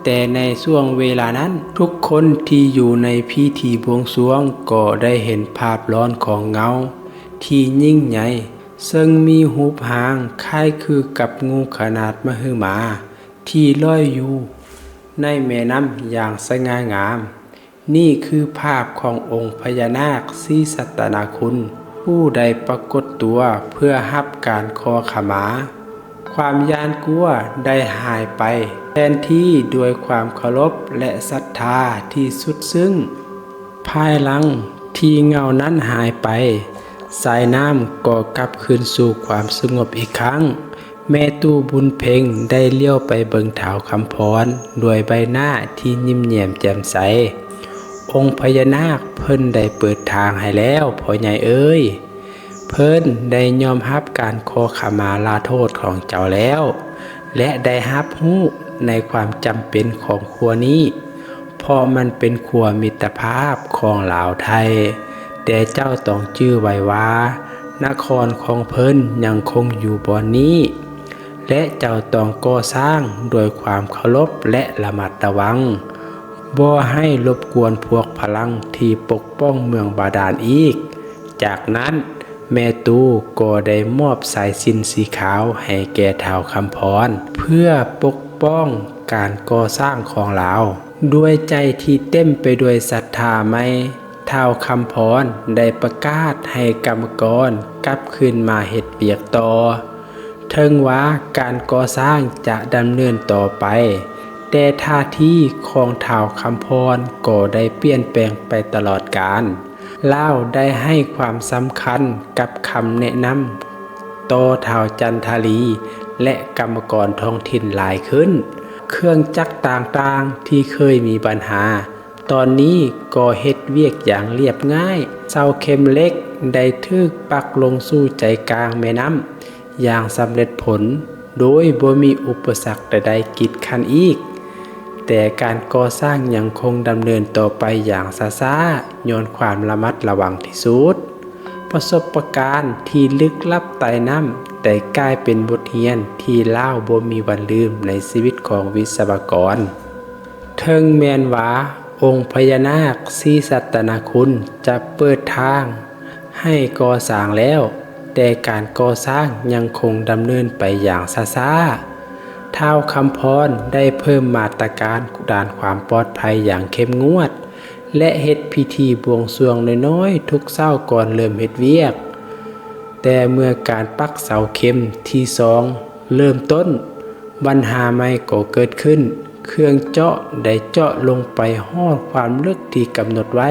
ແຕ່ໃນຊ່ວງເວລານັ້ນ, ທຸກຄົນທີ່ຢູ່ໃນພິທີບວງສວງກໍໄດ້ເຫັນພາບຫຼອນຂອງເງົາທີ່ຍິ່ງໃຫຍ່, ເຊິ່ງມີຮູບຮ່າງຄ້າຍຄືກັບງູຂະໜາດມະຫຶມາທີ່ລອຍຢູ່ໃນແມ່ນ້ຳຢ່າງສະຫງ່າງາມ. ນີ້ຄືພາບຂອງອົງພະຍານາກສີສັດຕະນາຄຸນ ຜູ້ໄດ້ປາກົດຕົວເພື່ອຮັບການຂໍຂະມາ. ຄວາມຢ້ານກົວໄດ້ຫາຍໄປແທນທີ່ດ້ວຍຄວາມເຄົາລົບ ແລະ ສັດທາທີ່ສຸດຊຶ້ງ. ພາຍຫຼັງທີ່ເງົານັ້ນຫາຍໄປ, ສາຍນ້ຳກໍກັບຄືນສູ່ຄວາມສະຫງົບອີກຄັ້ງ. ແມ່ຕູ້ບຸນເພັງໄດ້ຫຼຽວໄປເບິ່ງທ້າວຄຳພອນດ້ວຍໃບໜ້າທີ່ຍິ້ມແຍ້ມແຈ່ມໃສ. ອົງພະຍານາກເພິ່ນໄດ້ເປີດທາງໃຫ້ແລ້ວ, ພໍ່ໃຫຍ່ເອີຍ. ເພິ່ນໄດ້ຍອມຮັບການຂໍຂະມາລາໂທດຂອງເຈົ້າແລ້ວ ແລະ ໄດ້ຮັບຮູ້ໃນຄວາມຈຳເປັນຂອງຂົວນີ້, ເພາະມັນເປັນຂົວມິດຕະພາບຂອງລາວໄທ. ແຕ່ເຈົ້າຕ້ອງຈື່ໄວ້ວ່າ ນະຄອນຂອງເພິ່ນຍັງຄົງຢູ່ບ່ອນນີ້ ແລະ ເຈົ້າຕ້ອງກໍ່ສ້າງດ້ວຍຄວາມເຄົາລົບ ແລະ ລະມັດລະວັງ, ບໍ່ໃຫ້ລົບກວນພວກພະລັງທີ່ປົກປ້ອງເມືອງບາດານອີກ. ຈາກນັ້ນ, ແມ່ຕູ້ກໍໄດ້ມອບສາຍສິ້ນສີຂາວໃຫ້ແກ່ທ້າວຄຳພອນ ເພື່ອປົກປ້ອງການກໍ່ສ້າງຂອງລາວ. ດ້ວຍໃຈທີ່ເຕັມໄປດ້ວຍສັດທາໃໝ່, ທ້າວຄຳພອນໄດ້ປະກາດໃຫ້ກຳມະກອນກັບຄືນມາເຮັດວຽກຕໍ່. ເຖິງວ່າການກໍ່ສ້າງຈະດຳເນີນຕໍ່ໄປ, ແຕ່ທ່າທີຂອງທ້າວຄຳພອນກໍໄດ້ປ່ຽນແປງໄປຕະຫຼອດການ. ລາວໄດ້ໃຫ້ຄວາມສຳຄັນກັບຄຳແນະນຳຕໍ່ທ້າວຈັນທາລີ ແລະ ກຳມະກອນທ້ອງຖິ່ນຫຼາຍຂຶ້ນ. ເຄື່ອງຈັກຕ່າງໆທີ່ເຄີຍມີບັນຫາ, ຕອນນີ້ກໍເຮັດວຽກຢ່າງລຽບງ່າຍ. ເສົາເຂັມເຫຼັກໄດ້ຖືກປັກລົງສູ່ໃຈກາງແມ່ນ້ຳຢ່າງສຳເລັດຜົນ, ໂດຍບໍ່ມີອຸປະສັກໃດໆກີດກັ້ນອີກ. ແຕ່ການກໍ່ສ້າງຍັງຄົງດຳເນີນຕໍ່ໄປຢ່າງຊ້າໆ, ຍ້ອນຄວາມລະມັດລະວັງທີ່ສຸດ. ປະສົບປະການທີ່ລຶກລັບໃຕ້ນ້ຳໄດ້ກາຍເປັນບົດຮຽນທີ່ລາວບໍ່ມີວັນລືມໃນຊີວິດຂອງວິສະວະກອນ. ເຖິງແມ່ນວ່າອົງພະຍານາກສີສັດຕະນາຄຸນຈະເປີດທາງໃຫ້ກໍ່ສ້າງແລ້ວ, ແຕ່ການກໍ່ສ້າງຍັງຄົງດຳເນີນໄປຢ່າງຊ້າໆ. ທ້າວຄຳພອນໄດ້ເພີ່ມມາດຕະການດ້ານຄວາມປອດໄພຢ່າງເຂັ້ມງວດ ແລະ ເຮັດພິທີບວງສວງນ້ອຍໆທຸກເຊົ້າກ່ອນເລີ່ມເຮັດວຽກ. ແຕ່ເມື່ອການປັກເສົາເຂັມທີສອງເລີ່ມຕົ້ນ, ບັນຫາໃໝ່ກໍເກີດຂຶ້ນ. ເຄື່ອງເຈາະໄດ້ເຈາະລົງໄປຮອດຄວາມເລິກທີ່ກຳນົດໄວ້,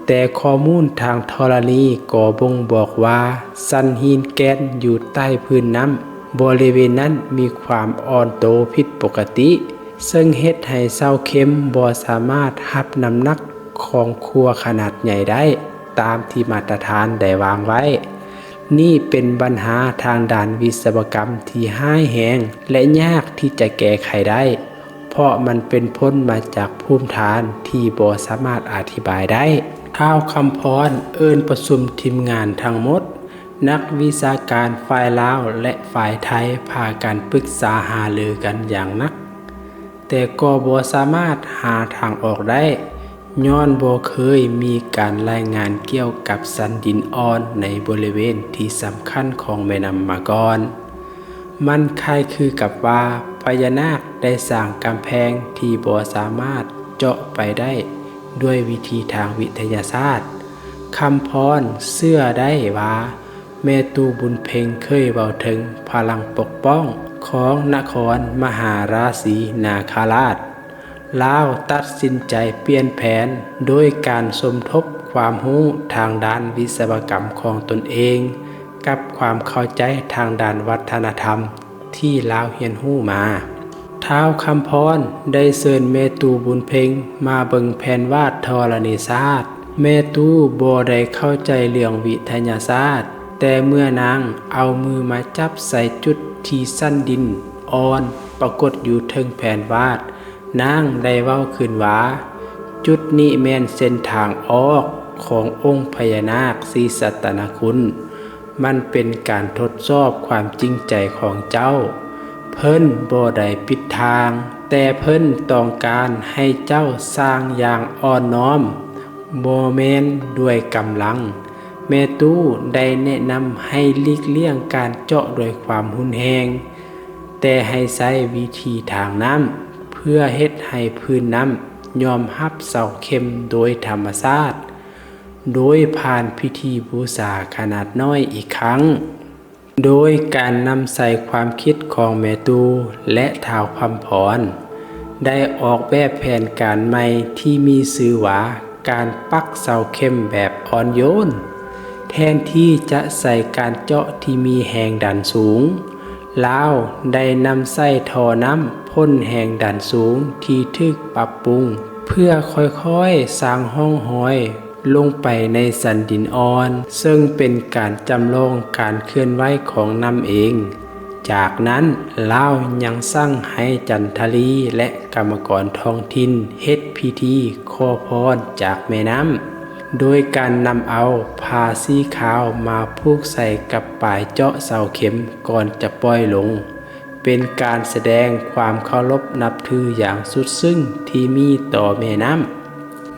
ແຕ່ຂໍ້ມູນທາງທໍລະນີກໍບົ່ງບອກວ່າ ຊັ້ນຫີນແກ່ນຢູ່ໃຕ້ພື້ນນ້ຳບໍລິເວນນັ້ນມີຄວາມອ່ອນໂຕຜິດປົກກະຕິ, ເຊິ່ງເຮັດໃຫ້ເສົາເຂັມບໍ່ສາມາດຮັບນ້ຳໜັກຂອງຂົວຂະໜາດໃຫຍ່ໄດ້ຕາມທີ່ມາດຕະຖານໄດ້ວາງໄວ້. ນີ້ເປັນບັນຫາທາງດ້ານວິສະວະກຳທີ່ຮ້າຍແຮງ ແລະ ຍາກທີ່ຈະແກ້ໄຂໄດ້, ເພາະມັນເປັນຜົນມາຈາກພູມຖານທີ່ບໍ່ສາມາດອະທິບາຍໄດ້. ທ້າວຄຳພອນເອີ້ນປະຊຸມທີມງານທັງໝົດ, ນັກວິຊາການຝ່າຍລາວ ແລະ ຝ່າຍໄທ ພາກັນປຶກສາຫາລືກັນຢ່າງໜັກ, ແຕ່ກໍບໍ່ສາມາດຫາທາງອອກໄດ້. ຍ້ອນບໍ່ເຄີຍມີການລາຍງານກ່ຽວກັບຊັ້ນດິນອ່ອນໃນບໍລິເວນທີ່ສຳຄັນຂອງແມ່ນ້ຳມາກ່ອນ. ມັນຄ້າຍຄືກັບວ່າພະຍານາກໄດ້ສ້າງກຳແພງທີ່ບໍ່ສາມາດເຈາະໄປໄດ້ດ້ວຍວິທີທາງວິທະຍາສາດ. ຄຳພອນເຊື່ອໄດ້ວ່າ ແມ່ຕູ້ບຸນເພັງເຄີຍເວົ້າເຖິງພະລັງປົກປ້ອງຂອງນະຄອນມະຫາລາສີນາຄາລາດ. ລາວຕັດສິນໃຈປ່ຽນແຜນໂດຍການສົມທົບຄວາມຮູ້ທາງດ້ານວິສະວະກຳຂອງຕົນເອງກັບຄວາມເຂົ້າໃຈທາງດ້ານວັດທະນະທຳທີ່ລາວຮຽນຮູ້ມາ. ທ້າວຄຳພອນໄດ້ເຊີນແມ່ຕູ້ບຸນເພັງມາເບິ່ງແຜນວາດທໍລະນີຊາດ ແມ່ຕູ້ບໍ່ໄດ້ເຂົ້າໃຈເລື່ອງວິທະຍາສາດ, ແຕ່ເມື່ອນາງເອົາມືມາຈັບໃສ່ຈຸດທີ່ຊັ້ນດິນອ່ອນປາກົດຢູ່ເທິງແຜ່ນວາດ, ນາງໄດ້ເວົ້າຂຶ້ນວ່າ, ຈຸດນີ້ແມ່ນເສັ້ນທາງອອກຂອງອົງພະຍານາກສີສັດຕະນະຄຸນ. ມັນເປັນການທົດສອບຄວາມຈິງໃຈຂອງເຈົ້າ. ເພິ່ນບໍ່ໄດ້ປິດທາງ, ແຕ່ເພິ່ນຕ້ອງການໃຫ້ເຈົ້າສ້າງຢ່າງອ່ອນນ້ອມ, ບໍ່ແມ່ນດ້ວຍກຳລັງ. ແມ່ຕູ້ໄດ້ແນະນຳໃຫ້ຫຼີກລ່ຽງການເຈາະດ້ວຍຄວາມຮຸນແຮງ, ແຕ່ໃຫ້ໃຊ້ວິທີທາງນ້ຳ ເພື່ອເຮັດໃຫ້ພື້ນນ້ຳຍອມຮັບເສົາເຂັມໂດຍທຳມະຊາດ. ໂດຍຜ່ານພິທີບູຊາຂະໜາດນ້ອຍອີກຄັ້ງ, ໂດຍການນຳໃຊ້ຄວາມຄິດຂອງແມ່ຕູ້ ແລະ ທ້າວຄຳພອນ ໄດ້ອອກແບບແຜນການໃໝ່ທີ່ມີຊື່ວ່າ ການປັກເສົາເຂັມແບບອ່ອນໂຍນ. ແທນທີ່ຈະໃຊ້ການເຈາະທີ່ມີແຮງດັນສູງ, ລາວໄດ້ນຳໃຊ້ທໍ່ນ້ຳພົ້ນແຮງດັນສູງທີ່ຖືກປັບປຸງ ເພື່ອຄ່ອຍໆສ້າງຮ່ອງຮອຍ ລົງໄປໃນຊັ້ນດິນອ່ອນ, ເຊິ່ງເປັນການຈຳລອງການເຄື່ອນໄຫວຂອງນ້ຳເອງ. ຈາກນັ້ນ, ລາວຍັງສັ່ງໃຫ້ຈັນທະລີ ແລະ ກຳມະກອນທ້ອງຖິ່ນເຮັດພິທີຂໍພອນຈາກແມ່ນ້ຳ, ໂດຍການນຳເອົາຜ້າສີຂາວມາຜູກໃສ່ກັບປາຍເຈາະເສົາເຂັມກ່ອນຈະປ່ອຍລົງ. ເປັນການສະແດງຄວາມເຄົາລົບນັບຖືຢ່າງສຸດຊຶ້ງທີ່ມີຕໍ່ແມ່ນ້ຳ.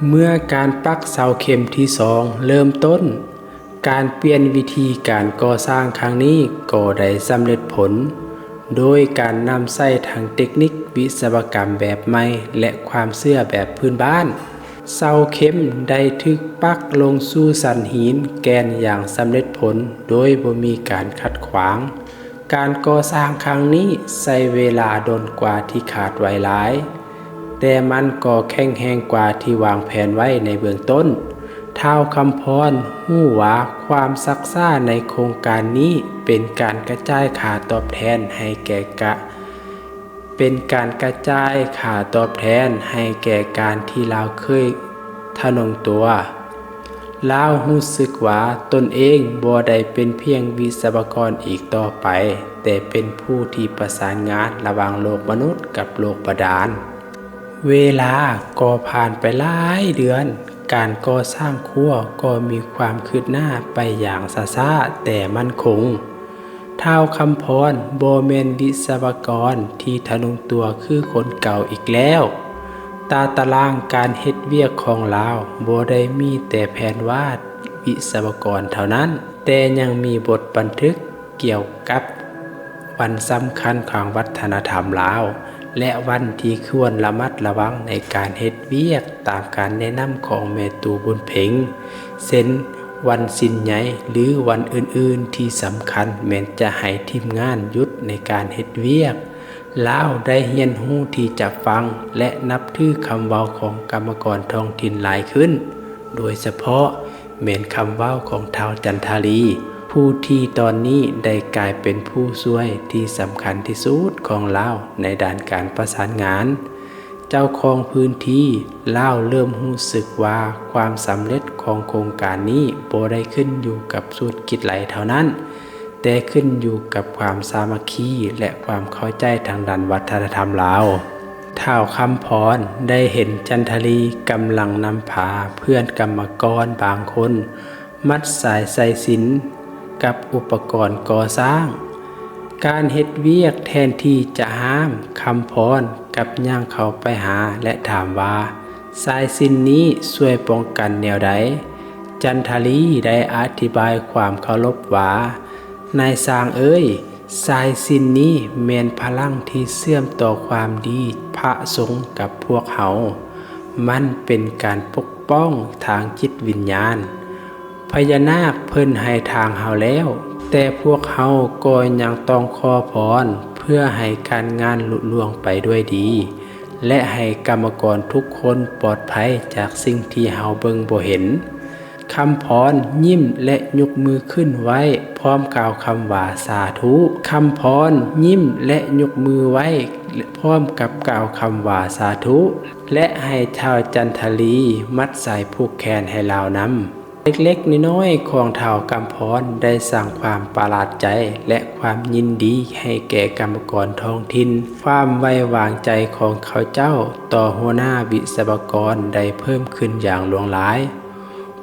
ເມື່ອການປັກເສົາເຂັມທີສອງເລີ່ມຕົ້ນ, ການປ່ຽນວິທີການກໍ່ສ້າງຄັ້ງນີ້ກໍໄດ້ສຳເລັດຜົນ, ໂດຍການນຳໃຊ້ທັງເຕັກນິກວິສະວະກຳແບບໃໝ່ ແລະ ຄວາມເຊື່ອແບບພື້ນບ້ານ. ເສົາເຂັມໄດ້ຖືກປັກລົງສູ່ຊັ້ນຫີນແກ່ນຢ່າງສຳເລັດຜົນໂດຍບໍ່ມີການຂັດຂວາງ. ການກໍ່ສ້າງຄັ້ງນີ້ໃຊ້ເວລາດົນກວ່າທີ່ຄາດໄວ້ຫຼາຍ, ແຕ່ມັນກໍແຂງແຮງກວ່າທີ່ວາງແຜນໄວ້ໃນເບື້ອງຕົ້ນ. ທ້າວຄຳພອນຮູ້ວ່າຄວາມຊັກຊ້າໃນໂຄງການນີ້ເປັນການກະຈາຍຄ່າຕອບແທນໃຫ້ແກ່ກະ ເປັນການກະຈາຍຄ່າຕອບແທນໃຫ້ແກ່ການທີ່ລາວເຄີຍທະນົງຕົວ. ລາວຮູ້ສຶກວ່າຕົນເອງບໍ່ໄດ້ເປັນພຽງວິສະວະກອນອີກຕໍ່ໄປ, ແຕ່ເປັນຜູ້ທີ່ປະສານງານລະຫວ່າງໂລກມະນຸດກັບໂລກບາດານ. ເວລາກໍຜ່ານໄປຫຼາຍເດືອນ, ການກໍ່ສ້າງຂົວກໍມີຄວາມຄືບໜ້າໄປຢ່າງຊ້າໆແຕ່ໝັ້ນຄົງ. ທ້າວຄຳພອນບໍ່ແມ່ນວິສະວະກອນທີ່ທະນົງຕົວຄືຄົນເກົ່າອີກແລ້ວ. ຕາຕະລາງການເຮັດວຽກຂອງລາວບໍ່ໄດ້ມີແຕ່ແຜນວາດວິສະວະກອນເທົ່ານັ້ນ, ແຕ່ຍັງມີບົດບັນທຶກກ່ຽວກັບວັນສຳຄັນທາງວັດທະນະທຳລາວ ແລະ ວັນທີ່ຄວນລະມັດລະວັງໃນການເຮັດວຽກຕາມການແນະນຳຂອງແມ່ຕູ້ບຸນເພັງ, ເຊັ່ນ ວັນສິນໃຫຍ່ ຫຼື ວັນອື່ນໆທີ່ສຳຄັນແມ່ນຈະໃຫ້ທີມງານຢຸດໃນການເຮັດວຽກ. ລາວໄດ້ຮຽນຮູ້ທີ່ຈະຟັງ ແລະ ນັບຖືຄຳເວົ້າຂອງກຳມະກອນທ້ອງຖິ່ນຫຼາຍຂຶ້ນ, ໂດຍສະເພາະ ແມ່ນຄຳເວົ້າຂອງທ້າວຈັນທາລີ, ຜູ້ທີ່ຕອນນີ້ໄດ້ກາຍເປັນຜູ້ຊ່ວຍທີ່ສຳຄັນທີ່ສຸດຂອງລາວໃນດ້ານການປະສານງານ. ເຈົ້າຂອງພື້ນທີ່ລາວເລີ່ມຮູ້ສຶກວ່າຄວາມສຳເລັດຂອງໂຄງການນີ້ບໍ່ໄດ້ຂຶ້ນຢູ່ກັບສູດກິດໄລເທົ່ານັ້ນ, ແຕ່ຂຶ້ນຢູ່ກັບຄວາມສາມັກຄີ ແລະ ຄວາມເຂົ້າໃຈທາງດ້ານວັດທະນະທຳລາວ. ທ້າວຄຳພອນໄດ້ເຫັນຈັນທະລີກຳລັງນຳພາເພື່ອນກຳມະກອນບາງຄົນ ມັດສາຍສາຍສິນກັບອຸປະກອນກໍ່ສ້າງ. ການເຮັດວຽກແທນທີ່ຈະຫ້າມ, ຄຳພອນກັບຍ່າງເຂົ້າໄປຫາ ແລະ ຖາມວ່າ, ສາຍສິນນີ້ຊ່ວຍປ້ອງກັນແນວໃດ? ຈັນທະລີໄດ້ອະທິບາຍຄວາມເຄົາລົບວ່າ, ນາຍຊ່າງເອີຍ, ສາຍສິນນີ້ແມ່ນພະລັງທີ່ເຊື່ອມຕໍ່ຄວາມດີພະສົງກັບພວກເຮົາ. ມັນເປັນການປົກປ້ອງທາງຈິດວິນຍານ. ພະຍານາກເພິ່ນໃຫ້ທາງເຮົາແລ້ວ, ແຕ່ພວກເຮົາກໍຍັງຕ້ອງຂໍພອນເພື່ອໃຫ້ການງານລຸລ່ວງໄປດ້ວຍດີ ແລະ ໃຫ້ກຳມະກອນທຸກຄົນປອດໄພຈາກສິ່ງທີ່ເຮົາເບິ່ງບໍ່ເຫັນ. ຄຳພອນຍິ້ມ ແລະ ຍົກມືຂຶ້ນໄຫວ້ ພ້ອມກ່າວຄຳວ່າ ສາທຸ. ຄຳພອນຍິ້ມ ແລະ ຍົກມືໄຫວ້ ພ້ອມກັບກ່າວຄຳວ່າ ສາທຸ ແລະ ໃຫ້ທ້າວຈັນທະລີມັດສາຍຜູກແຂນໃຫ້ລາວນຳ. ເລັກໆນ້ອຍໆຂອງທ້າວຄຳພອນໄດ້ສ້າງຄວາມປະຫຼາດໃຈ ແລະ ຄວາມຍິນດີໃຫ້ແກ່ກຳມະກອນທ້ອງຖິ່ນ. ຄວາມໄວ້ວາງໃຈຂອງເຂົາເຈົ້າຕໍ່ຫົວໜ້າວິສະວະກອນໄດ້ເພີ່ມຂຶ້ນຢ່າງຫຼວງຫຼາຍ,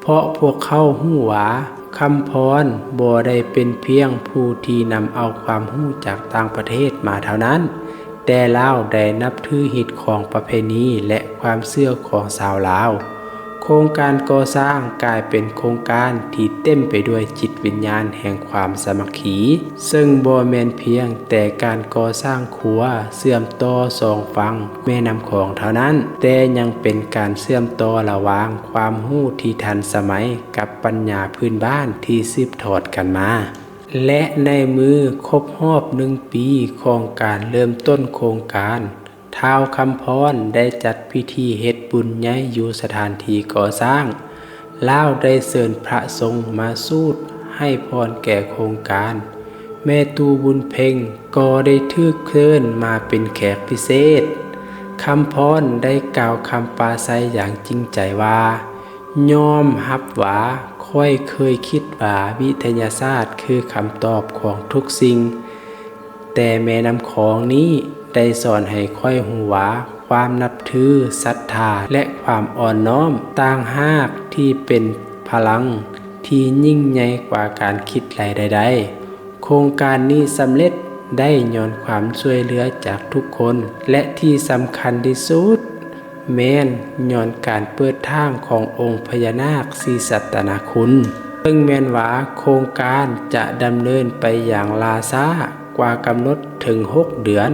ເພາະພວກເຂົາຮູ້ວ່າຄຳພອນບໍ່ໄດ້ເປັນພຽງຜູ້ທີ່ນຳເອົາຄວາມຮູ້ຈາກຕ່າງປະເທດມາເທົ່ານັ້ນ, ແຕ່ລາວໄດ້ນັບຖືຮີດຄອງປະເພນີ ແລະ ຄວາມເຊື່ອຂອງຊາວລາວ. ໂຄງການກໍ່ສ້າງກາຍເປັນໂຄງການທີ່ເຕັມໄປດ້ວຍຈິດວິນຍານແຫ່ງຄວາມສາມັກຄີ, ເຊິ່ງບໍ່ແມ່ນພຽງແຕ່ການກໍ່ສ້າງຂົວເຊື່ອມຕໍ່ສອງຝັ່ງແມ່ນ້ຳຂອງເທົ່ານັ້ນ, ແຕ່ຍັງເປັນການເຊື່ອມຕໍ່ລະຫວ່າງຄວາມຮູ້ທີ່ທັນສະໄໝກັບປັນຍາພື້ນບ້ານທີ່ສືບທອດກັນມາ. ແລະ ໃນມື້ຄົບຮອບໜຶ່ງປີຂອງການເລີ່ມຕົ້ນໂຄງການ, ທ້າວຄຳພອນໄດ້ຈັດພິທີເຮັດບຸນໃຫຍ່ຢູ່ສະຖານທີ່ກໍ່ສ້າງ. ລາວໄດ້ເຊີນພະສົງມາສູດໃຫ້ພອນແກ່ໂຄງການ. ແມ່ຕູ້ບຸນເພັງກໍໄດ້ຖືກເຊີນມາເປັນແຂກພິເສດ. ຄຳພອນໄດ້ກ່າວຄຳປາໄສຢ່າງຈິງໃຈວ່າ, ຍອມຮັບວ່າຂ້ອຍເຄີຍຄິດວ່າວິທະຍາສາດຄືຄຳຕອບຂອງທຸກສິ່ງ, ແຕ່ແມ່ນ້ຳຂອງນີ້ໄດ້ສອນໃຫ້ຂ້ອຍຮູ້ວ່າຄວາມນັບຖື, ສັດທາ ແລະ ຄວາມອ່ອນນ້ອມຕ່າງຫາກທີ່ເປັນພະລັງທີ່ຍິ່ງໃຫຍ່ກວ່າການຄິດໄລ່ໃດໆ. ໂຄງການນີ້ສຳເລັດໄດ້ຍ້ອນຄວາມຊ່ວຍເຫຼືອຈາກທຸກຄົນ ແລະ ທີ່ສຳຄັນທີ່ສຸດ ແມ່ນຍ້ອນການເປີດທາງຂອງອົງພະຍານາກສີສັດຕະນາຄຸນ. ເຖິງແມ່ນວ່າໂຄງການຈະດຳເນີນໄປຢ່າງລ່າຊ້າກວ່າກຳນົດເຖິງຫົກເດືອນ,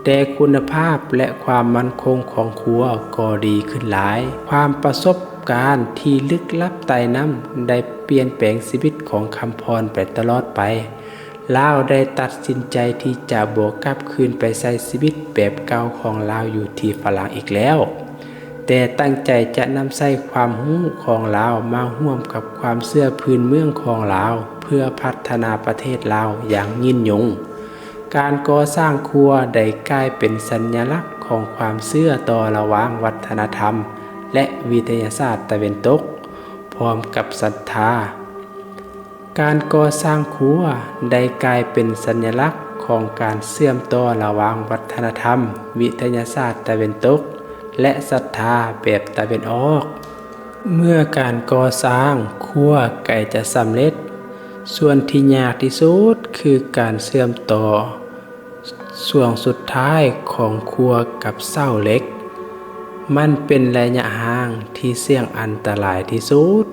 ແຕ່ຄຸນນະພາບ ແລະ ຄວາມໝັ້ນຄົງຂອງຂົວກໍດີຂຶ້ນຫຼາຍ. ຄວາມປະສົບການທີ່ລຶກລັບໃຕ້ນ້ຳໄດ້ປ່ຽນແປງຊີວິດຂອງຄຳພອນໄປຕະຫຼອດໄປ. ລາວໄດ້ຕັດສິນໃຈທີ່ຈະບໍ່ກັບຄືນໄປໃຊ້ຊີວິດແບບເກົ່າຂອງລາວຢູ່ທີ່ຝຣັ່ງອີກແລ້ວ, ແຕ່ຕັ້ງໃຈຈະນຳໃຊ້ຄວາມຮູ້ຂອງລາວມາຮ່ວມກັບຄວາມເຊື່ອພື້ນເມືອງຂອງລາວ ເພື່ອພັດທະນາປະເທດລາວຢ່າງຍືນຍົງ. ການກໍ່ສ້າງຂົວໄດ້ກາຍເປັນສັນຍະລັກຂອງຄວາມເຊື່ອຕໍ່ລະຫວ່າງວັດທະນະທຳ ແລະ ວິທະຍາສາດຕາເວັນຕົກ ພ້ອມກັບສັດທາ. ການກໍ່ສ້າງຂົວໄດ້ກາຍເປັນສັນຍະລັກຂອງການເຊື່ອມຕໍ່ລະຫວ່າງວັດທະນະທຳ, ວິທະຍາສາດຕາເວັນຕົກ ແລະ ສັດທາແບບຕາເວັນອອກ. ເມື່ອການກໍ່ສ້າງຂົວໃກ້ຈະສຳເລັດ, ສ່ວນທີ່ຍາກທີ່ສຸດຄືການເຊື່ອມຕໍ່ ຊ່ວງສຸດທ້າຍຂອງຂົວກັບເສົາເຫຼັກ. ມັນເປັນໄລຍະຫ່າງທີ່ສ່ຽງອັນຕະລາຍທີ່ສຸດ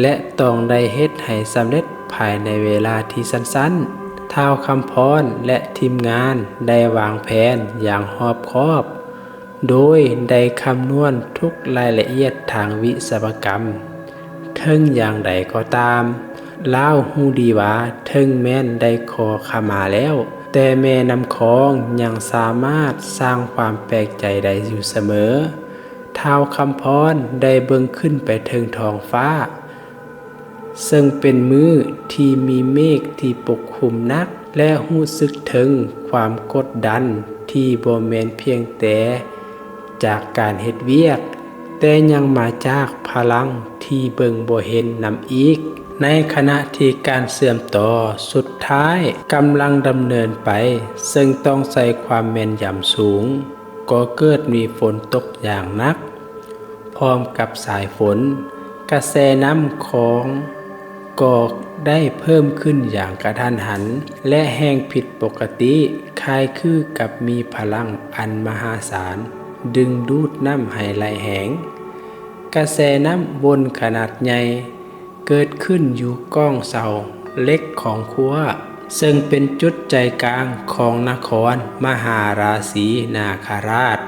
ແລະ ຕ້ອງໄດ້ເຮັດໃຫ້ສຳເລັດພາຍໃນເວລາທີ່ສັ້ນໆ. ທ້າວຄຳພອນ ແລະ ທີມງານໄດ້ວາງແຜນຢ່າງຮອບຄອບ ໂດຍໄດ້ຄຳນວນທຸກລາຍລະອຽດທາງວິສະວະກຳ. ເຖິງຢ່າງໃດກໍຕາມ, ລາວຮູ້ດີວ່າເຖິງແມ່ນໄດ້ຂໍຂະມາແລ້ວ, ແຕ່ແມ່ນ້ຳຂອງຍັງສາມາດສ້າງຄວາມແປກໃຈໄດ້ຢູ່ສະເໝີ. ທ້າວຄຳພອນໄດ້ເບິ່ງຂຶ້ນໄປເທິງທ້ອງຟ້າ, ເຊິ່ງເປັນມື້ທີ່ມີເມກທີ່ປົກຄຸມໜັກ ແລະ ຮູ້ສຶກເຖິງຄວາມກົດດັນທີ່ບໍ່ແມ່ນພຽງແຕ່ຈາກການເຮັດວຽກ, ແຕ່ຍັງມາຈາກພະລັງທີ່ເບິ່ງບໍ່ເຫັນນຳອີກ. ໃນຂະນະທີ່ການເຊື່ອມຕໍ່ສຸດທ້າຍກຳລັງດຳເນີນໄປ, ເຊິ່ງຕ້ອງໃຊ້ຄວາມແມ່ນຢຳສູງ, ກໍເກີດມີຝົນຕົກຢ່າງໜັກ. ພ້ອມກັບສາຍຝົນ, ກະແສນ້ຳຂອງກໍໄດ້ເພີ່ມຂຶ້ນຢ່າງກະທັນຫັນ ແລະ ແຮງຜິດປົກກະຕິ, ຄ້າຍຄືກັບມີພະລັງອັນມະຫາສານດຶງດູດນ້ຳໃຫ້ໄຫຼແຮງ. ກະແສນ້ຳວົນຂະໜາດໃຫຍ່ ເກີດຂຶ້ນຢູ່ກ້ອງເສົາເຫຼັກຂອງຂົວ, ເຊິ່ງເປັນຈຸດໃຈກາງຂອງນະຄອນມະຫາລາສີນາຄະລາດ.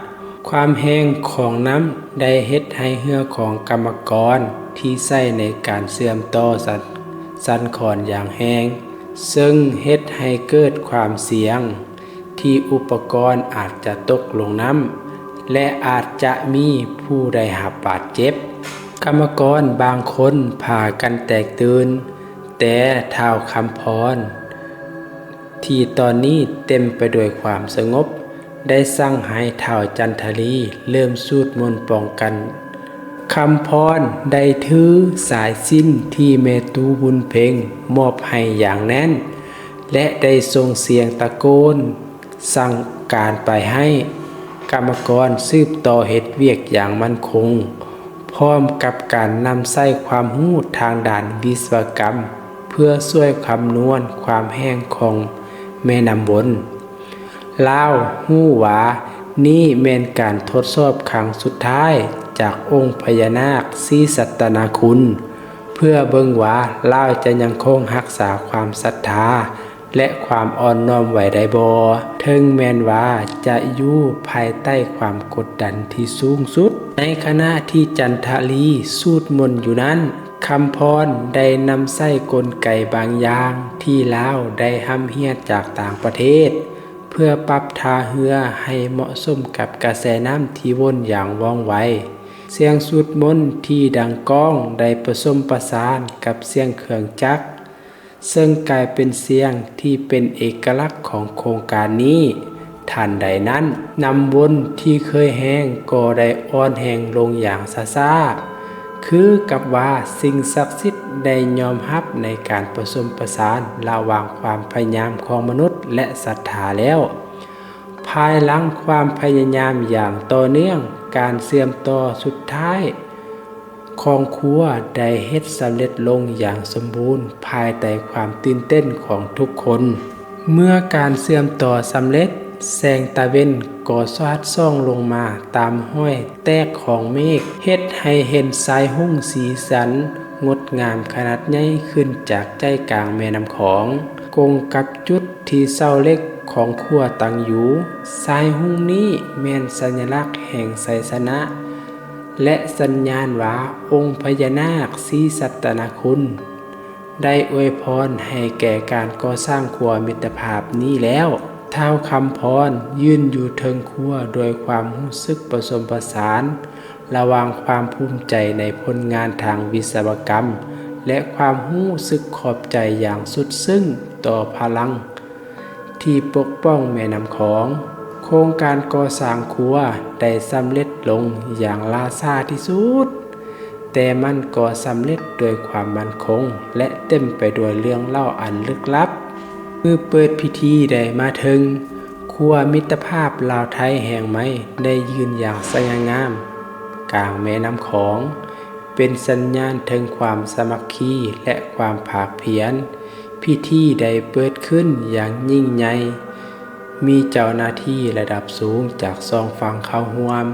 ຄວາມແຮງຂອງນ້ຳໄດ້ເຮັດໃຫ້ເຮືອຂອງກຳມະກອນທີ່ໃຊ້ໃນການເຊື່ອມຕໍ່ສັນ ສັ່ນຄອນຢ່າງແຮງ, ເຊິ່ງເຮັດໃຫ້ເກີດຄວາມສ່ຽງ ທີ່ອຸປະກອນອາດຈະຕົກລົງນ້ຳ ແລະ ອາດຈະມີຜູ້ໄດ້ຮັບບາດເຈັບ. ກຳມະກອນບາງຄົນພາກັນແຕກຕື່ນ, ແຕ່ທ້າວຄຳພອນ ທີ່ຕອນນີ້ເຕັມໄປດ້ວຍຄວາມສະຫງົບ ໄດ້ສັ່ງໃຫ້ທ້າວຈັນທະລີເລີ່ມສູດມົນປ້ອງກັນ. ຄຳພອນໄດ້ຖືສາຍສິນທີ່ແມ່ຕູ້ບຸນເພັງມອບໃຫ້ຢ່າງແໜ້ນ ແລະ ໄດ້ສົ່ງສຽງຕະໂກນສັ່ງການໄປໃຫ້ກຳມະກອນສືບຕໍ່ເຮັດວຽກຢ່າງໝັ້ນຄົງ, ພ້ອມກັບການນຳໃຊ້ຄວາມຮູ້ທາງດ້ານວິສະວະກຳ ເພື່ອຊ່ວຍຄຳນວນຄວາມແຫ້ງຂອງແມ່ນ້ຳວົນ. ລາວຮູ້ວ່ານີ້ແມ່ນການທົດສອບຄັ້ງສຸດທ້າຍຈາກອົງພະຍານາກສີສັດຕະນາຄຸນ ເພື່ອເບິ່ງວ່າລາວຈະຍັງຄົງຮັກສາຄວາມສັດທາ ແລະ ຄວາມອ່ອນນ້ອມໄວ້ໄດ້ບໍ່, ເຖິງແມ່ນວ່າຈະຢູ່ພາຍໃຕ້ຄວາມກົດດັນທີ່ສູງສຸດ. ໃນຂະນະທີ່ຈັນທະລີສູດມົນຢູ່ນັ້ນ, ຄຳພອນໄດ້ນຳໃຊ້ກົນໄກບາງຢ່າງທີ່ລາວໄດ້ຮ່ຳຮຽນຈາກຕ່າງປະເທດ ເພື່ອປັບທ່າເຮືອໃຫ້ເໝາະສົມກັບກະແສນ້ຳທີ່ວົນຢ່າງວ່ອງໄວ. ສຽງສູດມົນທີ່ດັງກ້ອງໄດ້ປະສົມປະສານກັບສຽງເຄື່ອງຈັກ, ເຊິ່ງກາຍເປັນສຽງທີ່ເປັນເອກະລັກຂອງໂຄງການນີ້. ທັນໃດນັ້ນ, ນ້ຳວົນທີ່ເຄີຍແຮງກໍໄດ້ອ່ອນແຮງລົງຢ່າງຊ້າໆ, ຄືກັບວ່າສິ່ງສັກສິດໄດ້ຍອມຮັບໃນການປະສົມປະສານລະຫວ່າງຄວາມພະຍາຍາມຂອງມະນຸດ ແລະ ສັດທາແລ້ວ. ພາຍຫຼັງຄວາມພະຍາຍາມຢ່າງຕໍ່ເນື່ອງ, ການເຊື່ອມຕໍ່ສຸດທ້າຍຂອງຂົວໄດ້ເຮັດສຳເລັດລົງຢ່າງສົມບູນ ພາຍໃຕ້ຄວາມຕື່ນເຕັ້ນຂອງທຸກຄົນ. ເມື່ອການເຊື່ອມຕໍ່ສຳເລັດ, ແສງຕາເວັນກໍສາດສ່ອງລົງມາຕາມຮອຍແຕກຂອງເມກ, ເຮັດໃຫ້ເຫັນສາຍຮຸ່ງສີສັນງົດງາມຂະໜາດໃຫຍ່ຂຶ້ນຈາກໃຈກາງແມ່ນ້ຳຂອງ, ກົງກັບຈຸດ ທີ່ເສົາເຫຼັກຂອງຂົວຕັ້ງຢູ່. ສາຍຮຸ່ງນີ້ແມ່ນສັນຍະລັກແຫ່ງໄຊຊະນະ ແລະ ສັນຍານວ່າອົງພະຍານາກສີສັດຕະນາຄຸນໄດ້ອວຍພອນໃຫ້ແກ່ການກໍ່ສ້າງຂົວມິດຕະພາບນີ້ແລ້ວ. ທ້າວຄຳພອນຢືນຢູ່ເທິງຂົວດ້ວຍຄວາມຮູ້ສຶກປະສົມປະສານ ລະຫວ່າງຄວາມພູມໃຈໃນຜົນງານທາງວິສະວະກຳ ແລະ ຄວາມຮູ້ສຶກຂອບໃຈຢ່າງສຸດຊຶ້ງຕໍ່ພະລັງທີ່ປົກປ້ອງແມ່ນ້ຳຂອງ. ໂຄງການກໍ່ສ້າງຂົວໄດ້ສຳເລັດລົງຢ່າງລ່າຊ້າທີ່ສຸດ, ແຕ່ມັນກໍສຳເລັດດ້ວຍຄວາມໝັ້ນຄົງ ແລະ ເຕັມໄປດ້ວຍເລື່ອງເລົ່າອັນລຶກລັບ. ມື້ເປີດພິທີໄດ້ມາເຖິງ, ຂົວມິດຕະພາບລາວໄທແຫ່ງໃໝ່ໄດ້ຢືນຢ່າງສະຫງ່າງາມກາງແມ່ນ້ຳຂອງ, ເປັນສັນຍານເຖິງຄວາມສາມັກຄີ ແລະ ຄວາມພາກພຽນ. ພິທີໄດ້ເປີດຂຶ້ນຢ່າງຍິ່ງໃຫຍ່, ມີເຈົ້າໜ້າທີ່ລະດັບສູງຈາກສອງຝັ່ງເຂົ້າຮ່ວມ.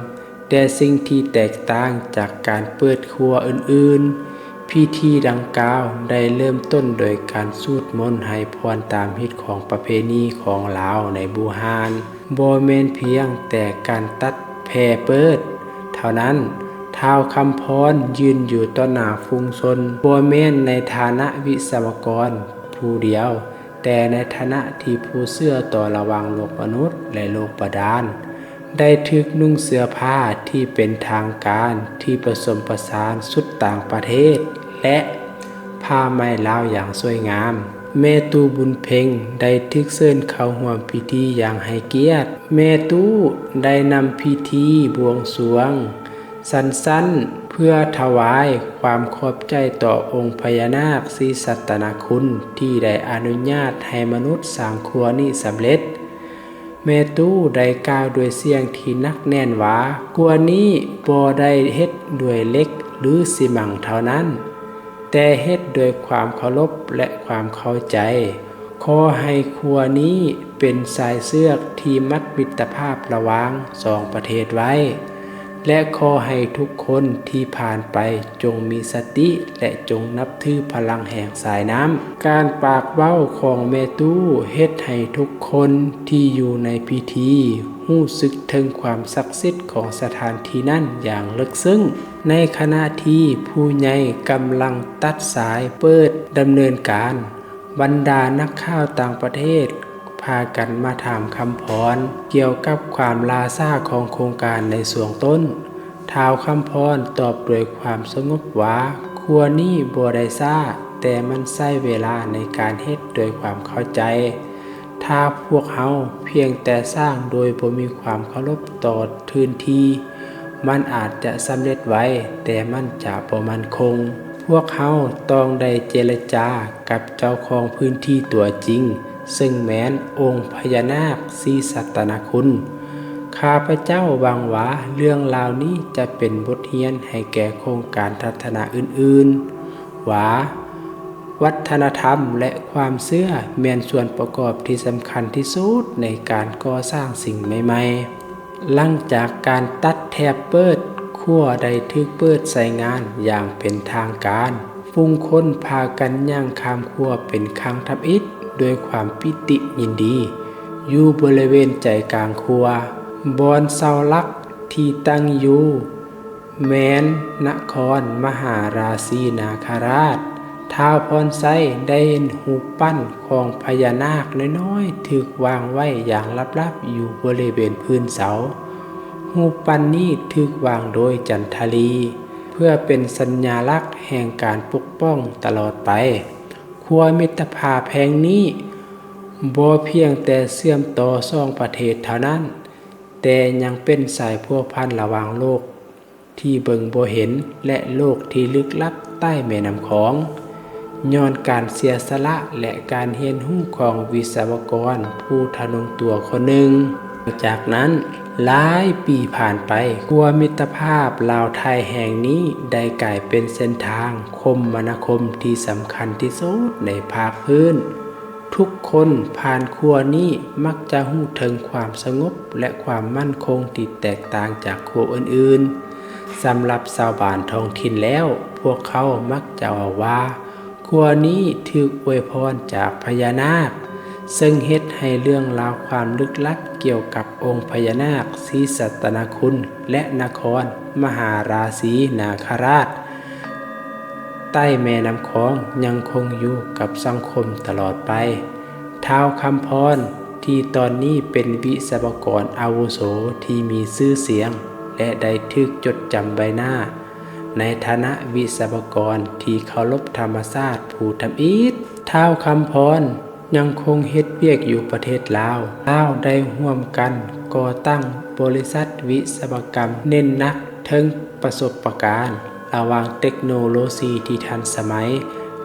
ແຕ່ສິ່ງທີ່ແຕກຕ່າງຈາກການເປີດຂົວອື່ນໆ, ພິທີດັ່ງກ່າວໄດ້ເລີ່ມຕົ້ນໂດຍການສູດມົນໃຫ້ພອນຕາມຮີດຄອງປະເພນີຂອງລາວໃນບູຮານ. ບໍ່ແມ່ນພຽງແຕ່ການຕັດແຜ່ເປີດເທົ່ານັ້ນ, ທ້າວຄຳພອນຢືນຢູ່ຕໍ່ໜ້າຝູງຊົນ, ບໍ່ແມ່ນໃນຖານະວິສະວະກອນຜູ້ດຽວ, ແຕ່ໃນຖານະທີ່ຜູ້ເຊື່ອຕໍ່ລະຫວ່າງໂລກມະນຸດ ແລະ ໂລກບາດານ, ໄດ້ຖືກນຸ່ງເສື້ອຜ້າທີ່ເປັນທາງການທີ່ປະສົມປະສານຊຸດຕ່າງປະເທດ ແລະ ຜ້າໄໝລາວຢ່າງສວຍງາມ. ແມ່ຕູ້ບຸນເພັງໄດ້ຖືກເຊີນເຂົ້າຮ່ວມພິທີຢ່າງໃຫ້ກຽດ. ແມ່ຕູ້ໄດ້ນຳພິທີບວງສວງ ສັ້ນໆ ເພື່ອຖວາຍຄວາມຂອບໃຈຕໍ່ອົງພະຍານາກສີສັດຕະນາຄຸນ ທີ່ໄດ້ອະນຸຍາດໃຫ້ມະນຸດສ້າງຂົວນີ້ສຳເລັດ. ແມ່ຕູ້ໄດ້ກ່າວດ້ວຍສຽງທີ່ໜັກແໜ້ນວ່າ, ຂົວນີ້ບໍ່ໄດ້ເຮັດດ້ວຍເຫຼັກ ຫຼື ຊີມັງເທົ່ານັ້ນ, ແຕ່ເຮັດດ້ວຍຄວາມເຄົາລົບ ແລະ ຄວາມເຂົ້າໃຈ. ຂໍໃຫ້ຂົວນີ້ເປັນສາຍເຊືອກທີ່ມັດມິດຕະພາບລະຫວ່າງສອງປະເທດໄວ້ ແລະ ຂໍໃຫ້ທຸກຄົນທີ່ຜ່ານໄປຈົ່ງມີສະຕິ ແລະ ຈົ່ງນັບຖືພະລັງແຫ່ງສາຍນ້ຳ. ການປາກເວົ້າຂອງແມ່ຕູ້ເຮັດໃຫ້ທຸກຄົນທີ່ຢູ່ໃນພິທີຮູ້ສຶກເຖິງຄວາມສັກສິດຂອງສະຖານທີ່ນັ້ນຢ່າງເລິກເຊິ່ງ. ໃນຂະນະທີ່ຜູ້ໃຫຍ່ກຳລັງຕັດສາຍເປີດດຳເນີນການ, ບັນດານັກຂ່າວຕ່າງປະເທດພາກັນມາຖາມຄຳພອນກ່ຽວກັບຄວາມລ່າຊ້າຂອງໂຄງການໃນຊ່ວງຕົ້ນ. ທ້າວຄຳພອນຕອບດ້ວຍຄວາມສະຫງົບວ່າ ຂົວນີ້ບໍ່ໄດ້ຊ້າ, ແຕ່ມັນໃຊ້ເວລາໃນການເຮັດດ້ວຍຄວາມເຂົ້າໃຈ. ຖ້າພວກເຮົາພຽງແຕ່ສ້າງໂດຍບໍ່ມີຄວາມເຄົາລົບຕໍ່ພື້ນທີ່, ມັນອາດຈະສຳເລັດໄວ, ແຕ່ມັນຈະບໍ່ໝັ້ນຄົງ. ພວກເຮົາຕ້ອງໄດ້ເຈລະຈາກັບເຈົ້າຂອງພື້ນທີ່ຕົວຈິງ, ເຊິ່ງແມ່ນອົງພະຍານາກສີສັດຕະນະຄຸນ. ຂ້າພະເຈົ້າຫວັງວ່າເລື່ອງລາວນີ້ຈະເປັນບົດຮຽນໃຫ້ແກ່ໂຄງການພັດທະນາອື່ນໆ ວ່າ ວັດທະນະທຳ ແລະ ຄວາມເຊື່ອແມ່ນສ່ວນປະກອບທີ່ສຳຄັນທີ່ສຸດໃນການກໍ່ສ້າງສິ່ງໃໝ່ໆ. ຫຼັງຈາກການຕັດແຖບເປີດ, ຂົວໄດ້ຖືກເປີດໃຊ້ງານຢ່າງເປັນທາງການ. ຝູງຄົນພາກັນຍ່າງຂ້າມຂົວເປັນຄັ້ງທຳອິດດ້ວຍຄວາມປີຕິຍິນດີ. ຢູ່ບໍລິເວນໃຈກາງຂົວ, ບ່ອນເສົາຫຼັກທີ່ຕັ້ງຢູ່ ແມ່ນນະຄອນມະຫາລາສີນາຄະລາດ. ທ້າວພອນໄຊໄດ້ເຫັນຮູບປັ້ນຂອງພະຍານາກນ້ອຍໆຖືກວາງໄວ້ຢ່າງລັບໆຢູ່ບໍລິເວນພື້ນເສົາ. ຮູບປັ້ນນີ້ຖືກວາງໂດຍຈັນທະລີ ເພື່ອເປັນສັນຍາລັກແຫ່ງການປົກປ້ອງຕະຫຼອດໄປ. ຂົວມິດຕະພາບແຫ່ງນີ້ບໍ່ພຽງແຕ່ເຊື່ອມຕໍ່ສອງປະເທດເທົ່ານັ້ນ, ແຕ່ຍັງເປັນສາຍພົວພັນລະຫວ່າງໂລກທີ່ເບິ່ງບໍ່ເຫັນ ແລະ ໂລກທີ່ລຶກລັບໃຕ້ແມ່ນ້ຳຂອງ. ຍ້ອນການເສຍສະຫຼະ ແລະ ການຮຽນຮູ້ຂອງວິສະວະກອນຜູ້ທະນົງຕົວຄົນໜຶ່ງ. ຈາກນັ້ນ, ຫຼາຍປີຜ່ານໄປ, ຂົວມິດຕະພາບລາວໄທແຫ່ງນີ້ໄດ້ກາຍເປັນເສັ້ນທາງຄົມມະນາຄົມທີ່ສຳຄັນທີ່ສຸດໃນພາກພື້ນ. ທຸກຄົນຜ່ານຂົວນີ້ມັກຈະຮູ້ເຖິງຄວາມສະຫງົບ ແລະ ຄວາມໝັ້ນຄົງທີ່ແຕກຕ່າງຈາກຂົວອື່ນໆ. ສຳລັບຊາວບ້ານທ້ອງຖິ່ນແລ້ວ, ພວກເຂົາມັກຈະເວົ້າວ່າ ຂົວນີ້ຖືກອວຍພອນຈາກພະຍານາກ, ເຊິ່ງເຮັດໃຫ້ເລື່ອງລາວຄວາມລຶກລັບກ່ຽວກັບອົງພະຍານາກສີສັດຕະນະຄຸນ ແລະ ນະຄອນມະຫາລາສີນາຄະລາດ ໃຕ້ແມ່ນ້ຳຂອງຍັງຄົງຢູ່ກັບສັງຄົມຕະຫຼອດໄປ. ທ້າວຄຳພອນ ທີ່ຕອນນີ້ເປັນວິສະວະກອນອາວຸໂສທີ່ມີຊື່ສຽງ ແລະ ໄດ້ຖືກຈົດຈຳໃບໜ້າໃນຖານະວິສະວະກອນທີ່ເຄົາລົບທຳມະຊາດຜູ້ທຳອິດ. ທ້າວຄຳພອນ ຍັງຄົງເຮັດວຽກຢູ່ປະເທດລາວ. ລາວໄດ້ຮ່ວມກັນກໍ່ຕັ້ງບໍລິສັດວິສະວະກຳ ເນັ້ນໜັກເຖິງປະສົບປະການລະຫວ່າງເຕັກໂນໂລຊີທີ່ທັນສະໄໝ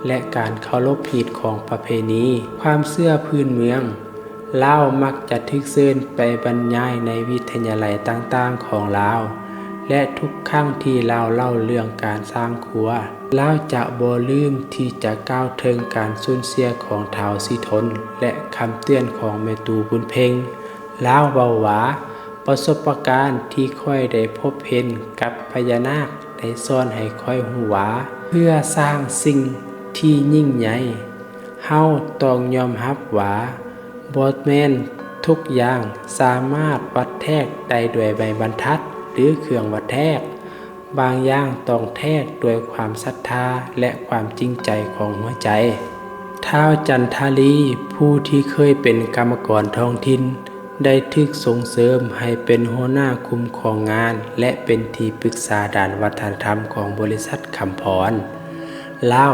ແລະ ການເຄົາລົບຮີດຄອງປະເພນີ, ຄວາມເຊື່ອພື້ນເມືອງ. ລາວມັກຈະຖືກເຊີນໄປບັນຍາຍໃນວິທະຍາໄລຕ່າງໆຂອງລາວ ແລະ ທຸກຄັ້ງທີ່ລາວເລົ່າເລື່ອງການສ້າງຂົວ, ລາວຈະບໍ່ລືມທີ່ຈະກ່າວເຖິງການສູນເສຍຂອງທ້າວສີທົນ ແລະ ຄຳເຕືອນຂອງແມ່ຕູ້ບຸນເພັງ. ລາວເວົ້າວ່າ, ປະສົບປະການທີ່ຂ້ອຍໄດ້ພົບເຫັນກັບພະຍານາກໄດ້ສອນໃຫ້ຂ້ອຍຮູ້ວ່າ, ເພື່ອສ້າງສິ່ງທີ່ຍິ່ງໃຫຍ່, ເຮົາຕ້ອງຍອມຮັບວ່າ ບໍ່ແມ່ນທຸກຢ່າງສາມາດວັດແທກໄດ້ດ້ວຍໄມ້ບັນທັດ ຫຼື ເຄື່ອງວັດແທກ. ບາງຢ່າງຕ້ອງແທກດ້ວຍຄວາມສັດທາ ແລະ ຄວາມຈິງໃຈຂອງຫົວໃຈ. ທ້າວຈັນທາລີ, ຜູ້ທີ່ເຄີຍເປັນກຳມະກອນທ້ອງຖິ່ນ, ໄດ້ຖືກສົ່ງເສີມໃຫ້ເປັນຫົວໜ້າຄຸ້ມຄອງງານ ແລະ ເປັນທີ່ປຶກສາດ້ານວັດທະນະທຳຂອງບໍລິສັດຄຳພອນ. ລາວ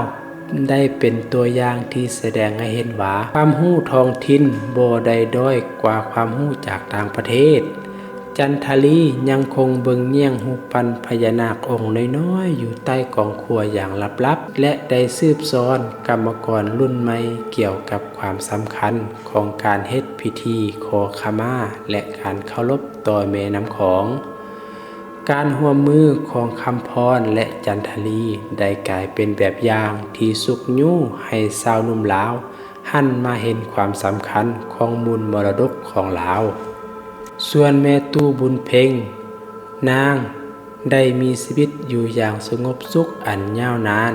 ໄດ້ເປັນຕົວຢ່າງທີ່ສະແດງໃຫ້ເຫັນວ່າ ຄວາມຮູ້ທ້ອງຖິ່ນບໍ່ໄດ້ດ້ອຍກວ່າຄວາມຮູ້ຈາກຕ່າງປະເທດ. ຈັນທາລີຍັງຄົງເບິ່ງແຍງຮູບປັ້ນພະຍານາກອົງນ້ອຍໆຢູ່ໃຕ້ກອງຂົວຢ່າງລັບໆ ແລະ ໄດ້ສືບສອນກຳມະກອນລຸ້ນໃໝ່ກ່ຽວກັບຄວາມສຳຄັນຂອງການເຮັດພິທີຂໍຂະມາ ແລະ ການເຄົາລົບຕໍ່ແມ່ນ້ຳຂອງ. ການຮ່ວມມືຂອງຄຳພອນ ແລະ ຈັນທາລີ ໄດ້ກາຍເປັນແບບຢ່າງທີ່ຊຸກຍູ້ໃຫ້ຊາວໜຸ່ມລາວຫັນມາເຫັນຄວາມສຳຄັນຂອງມູນມໍລະດົກຂອງລາວ. ສ່ວນແມ່ຕູ້ບຸນເພັງ, ນາງໄດ້ມີຊີວິດຢູ່ຢ່າງສະຫງົບສຸກອັນຍາວນານ.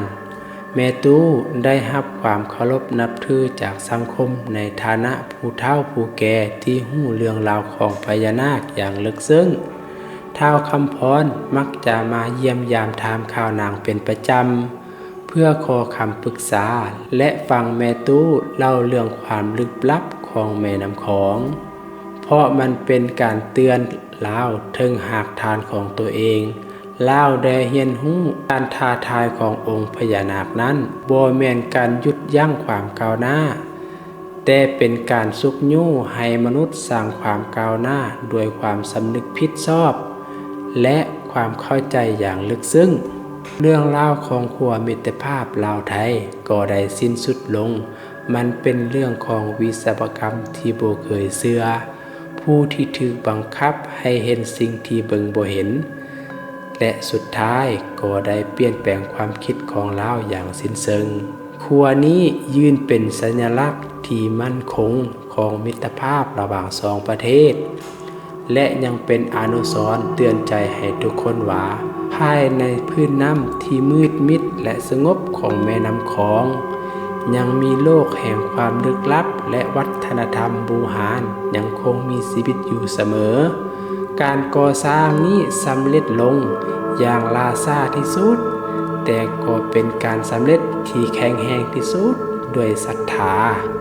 ແມ່ຕູ້ໄດ້ຮັບຄວາມເຄົາລົບນັບຖືຈາກສັງຄົມໃນຖານະຜູ້ເຖົ້າຜູ້ແກ່ທີ່ຮູ້ເລື່ອງລາວຂອງພະຍານາກຢ່າງເລິກເຊິ່ງ. ທ້າວຄຳພອນມັກຈະມາຢ້ຽມຢາມຖາມຂ່າວນາງເປັນປະຈຳ ເພື່ອຂໍຄຳປຶກສາ ແລະ ຟັງແມ່ຕູ້ເລົ່າເລື່ອງຄວາມລຶກລັບຂອງແມ່ນ້ຳຂອງ, ເພາະມັນເປັນການເຕືອນລາວເຖິງຮາກຖານຂອງຕົວເອງ ລາວໄດ້ຮຽນຮູ້ ການທ້າທາຍຂອງອົງພະຍານາກນັ້ນ ບໍ່ແມ່ນການຢຸດຢັ້ງຄວາມກ້າວໜ້າ, ແຕ່ເປັນການຊຸກຍູ້ໃຫ້ມະນຸດສ້າງຄວາມກ້າວໜ້າດ້ວຍຄວາມສຳນຶກຜິດຊອບ ແລະ ຄວາມເຂົ້າໃຈຢ່າງເລິກເຊິ່ງ. ເລື່ອງລາວຂອງຂົວມິດຕະພາບລາວ-ໄທ ກໍໄດ້ສິ້ນສຸດລົງ. ມັນເປັນເລື່ອງຂອງວິສະວະກຳທີ່ບໍ່ເຄີຍເຊື່ອ, ຜູ້ທີ່ຖືກບັງຄັບໃຫ້ເຫັນສິ່ງທີ່ເບິ່ງບໍ່ເຫັນ ແລະ ສຸດທ້າຍກໍໄດ້ປ່ຽນແປງຄວາມຄິດຂອງລາວຢ່າງສິ້ນເຊີງ. ຂົວນີ້ຢືນເປັນສັນຍະລັກທີ່ໝັ້ນຄົງຂອງມິດຕະພາບລະຫວ່າງສອງປະເທດ ແລະ ຍັງເປັນອະນຸສອນເຕືອນໃຈໃຫ້ທຸກຄົນວ່າ ພາຍໃນພື້ນນ້ຳທີ່ມືດມິດ ແລະ ສະຫງົບຂອງແມ່ນ້ຳຂອງ ຍັງມີໂລກແຫ່ງຄວາມລຶກລັບ ແລະ ວັດທະນະທຳບູຮານຍັງຄົງມີຊີວິດຢູ່ສະເໝີ. ການກໍ່ສ້າງນີ້ສຳເລັດລົງຢ່າງລ່າຊ້າທີ່ສຸດ, ແຕ່ກໍເປັນການສຳເລັດທີ່ແຂງແຮງທີ່ສຸດດ້ວຍສັດທາ.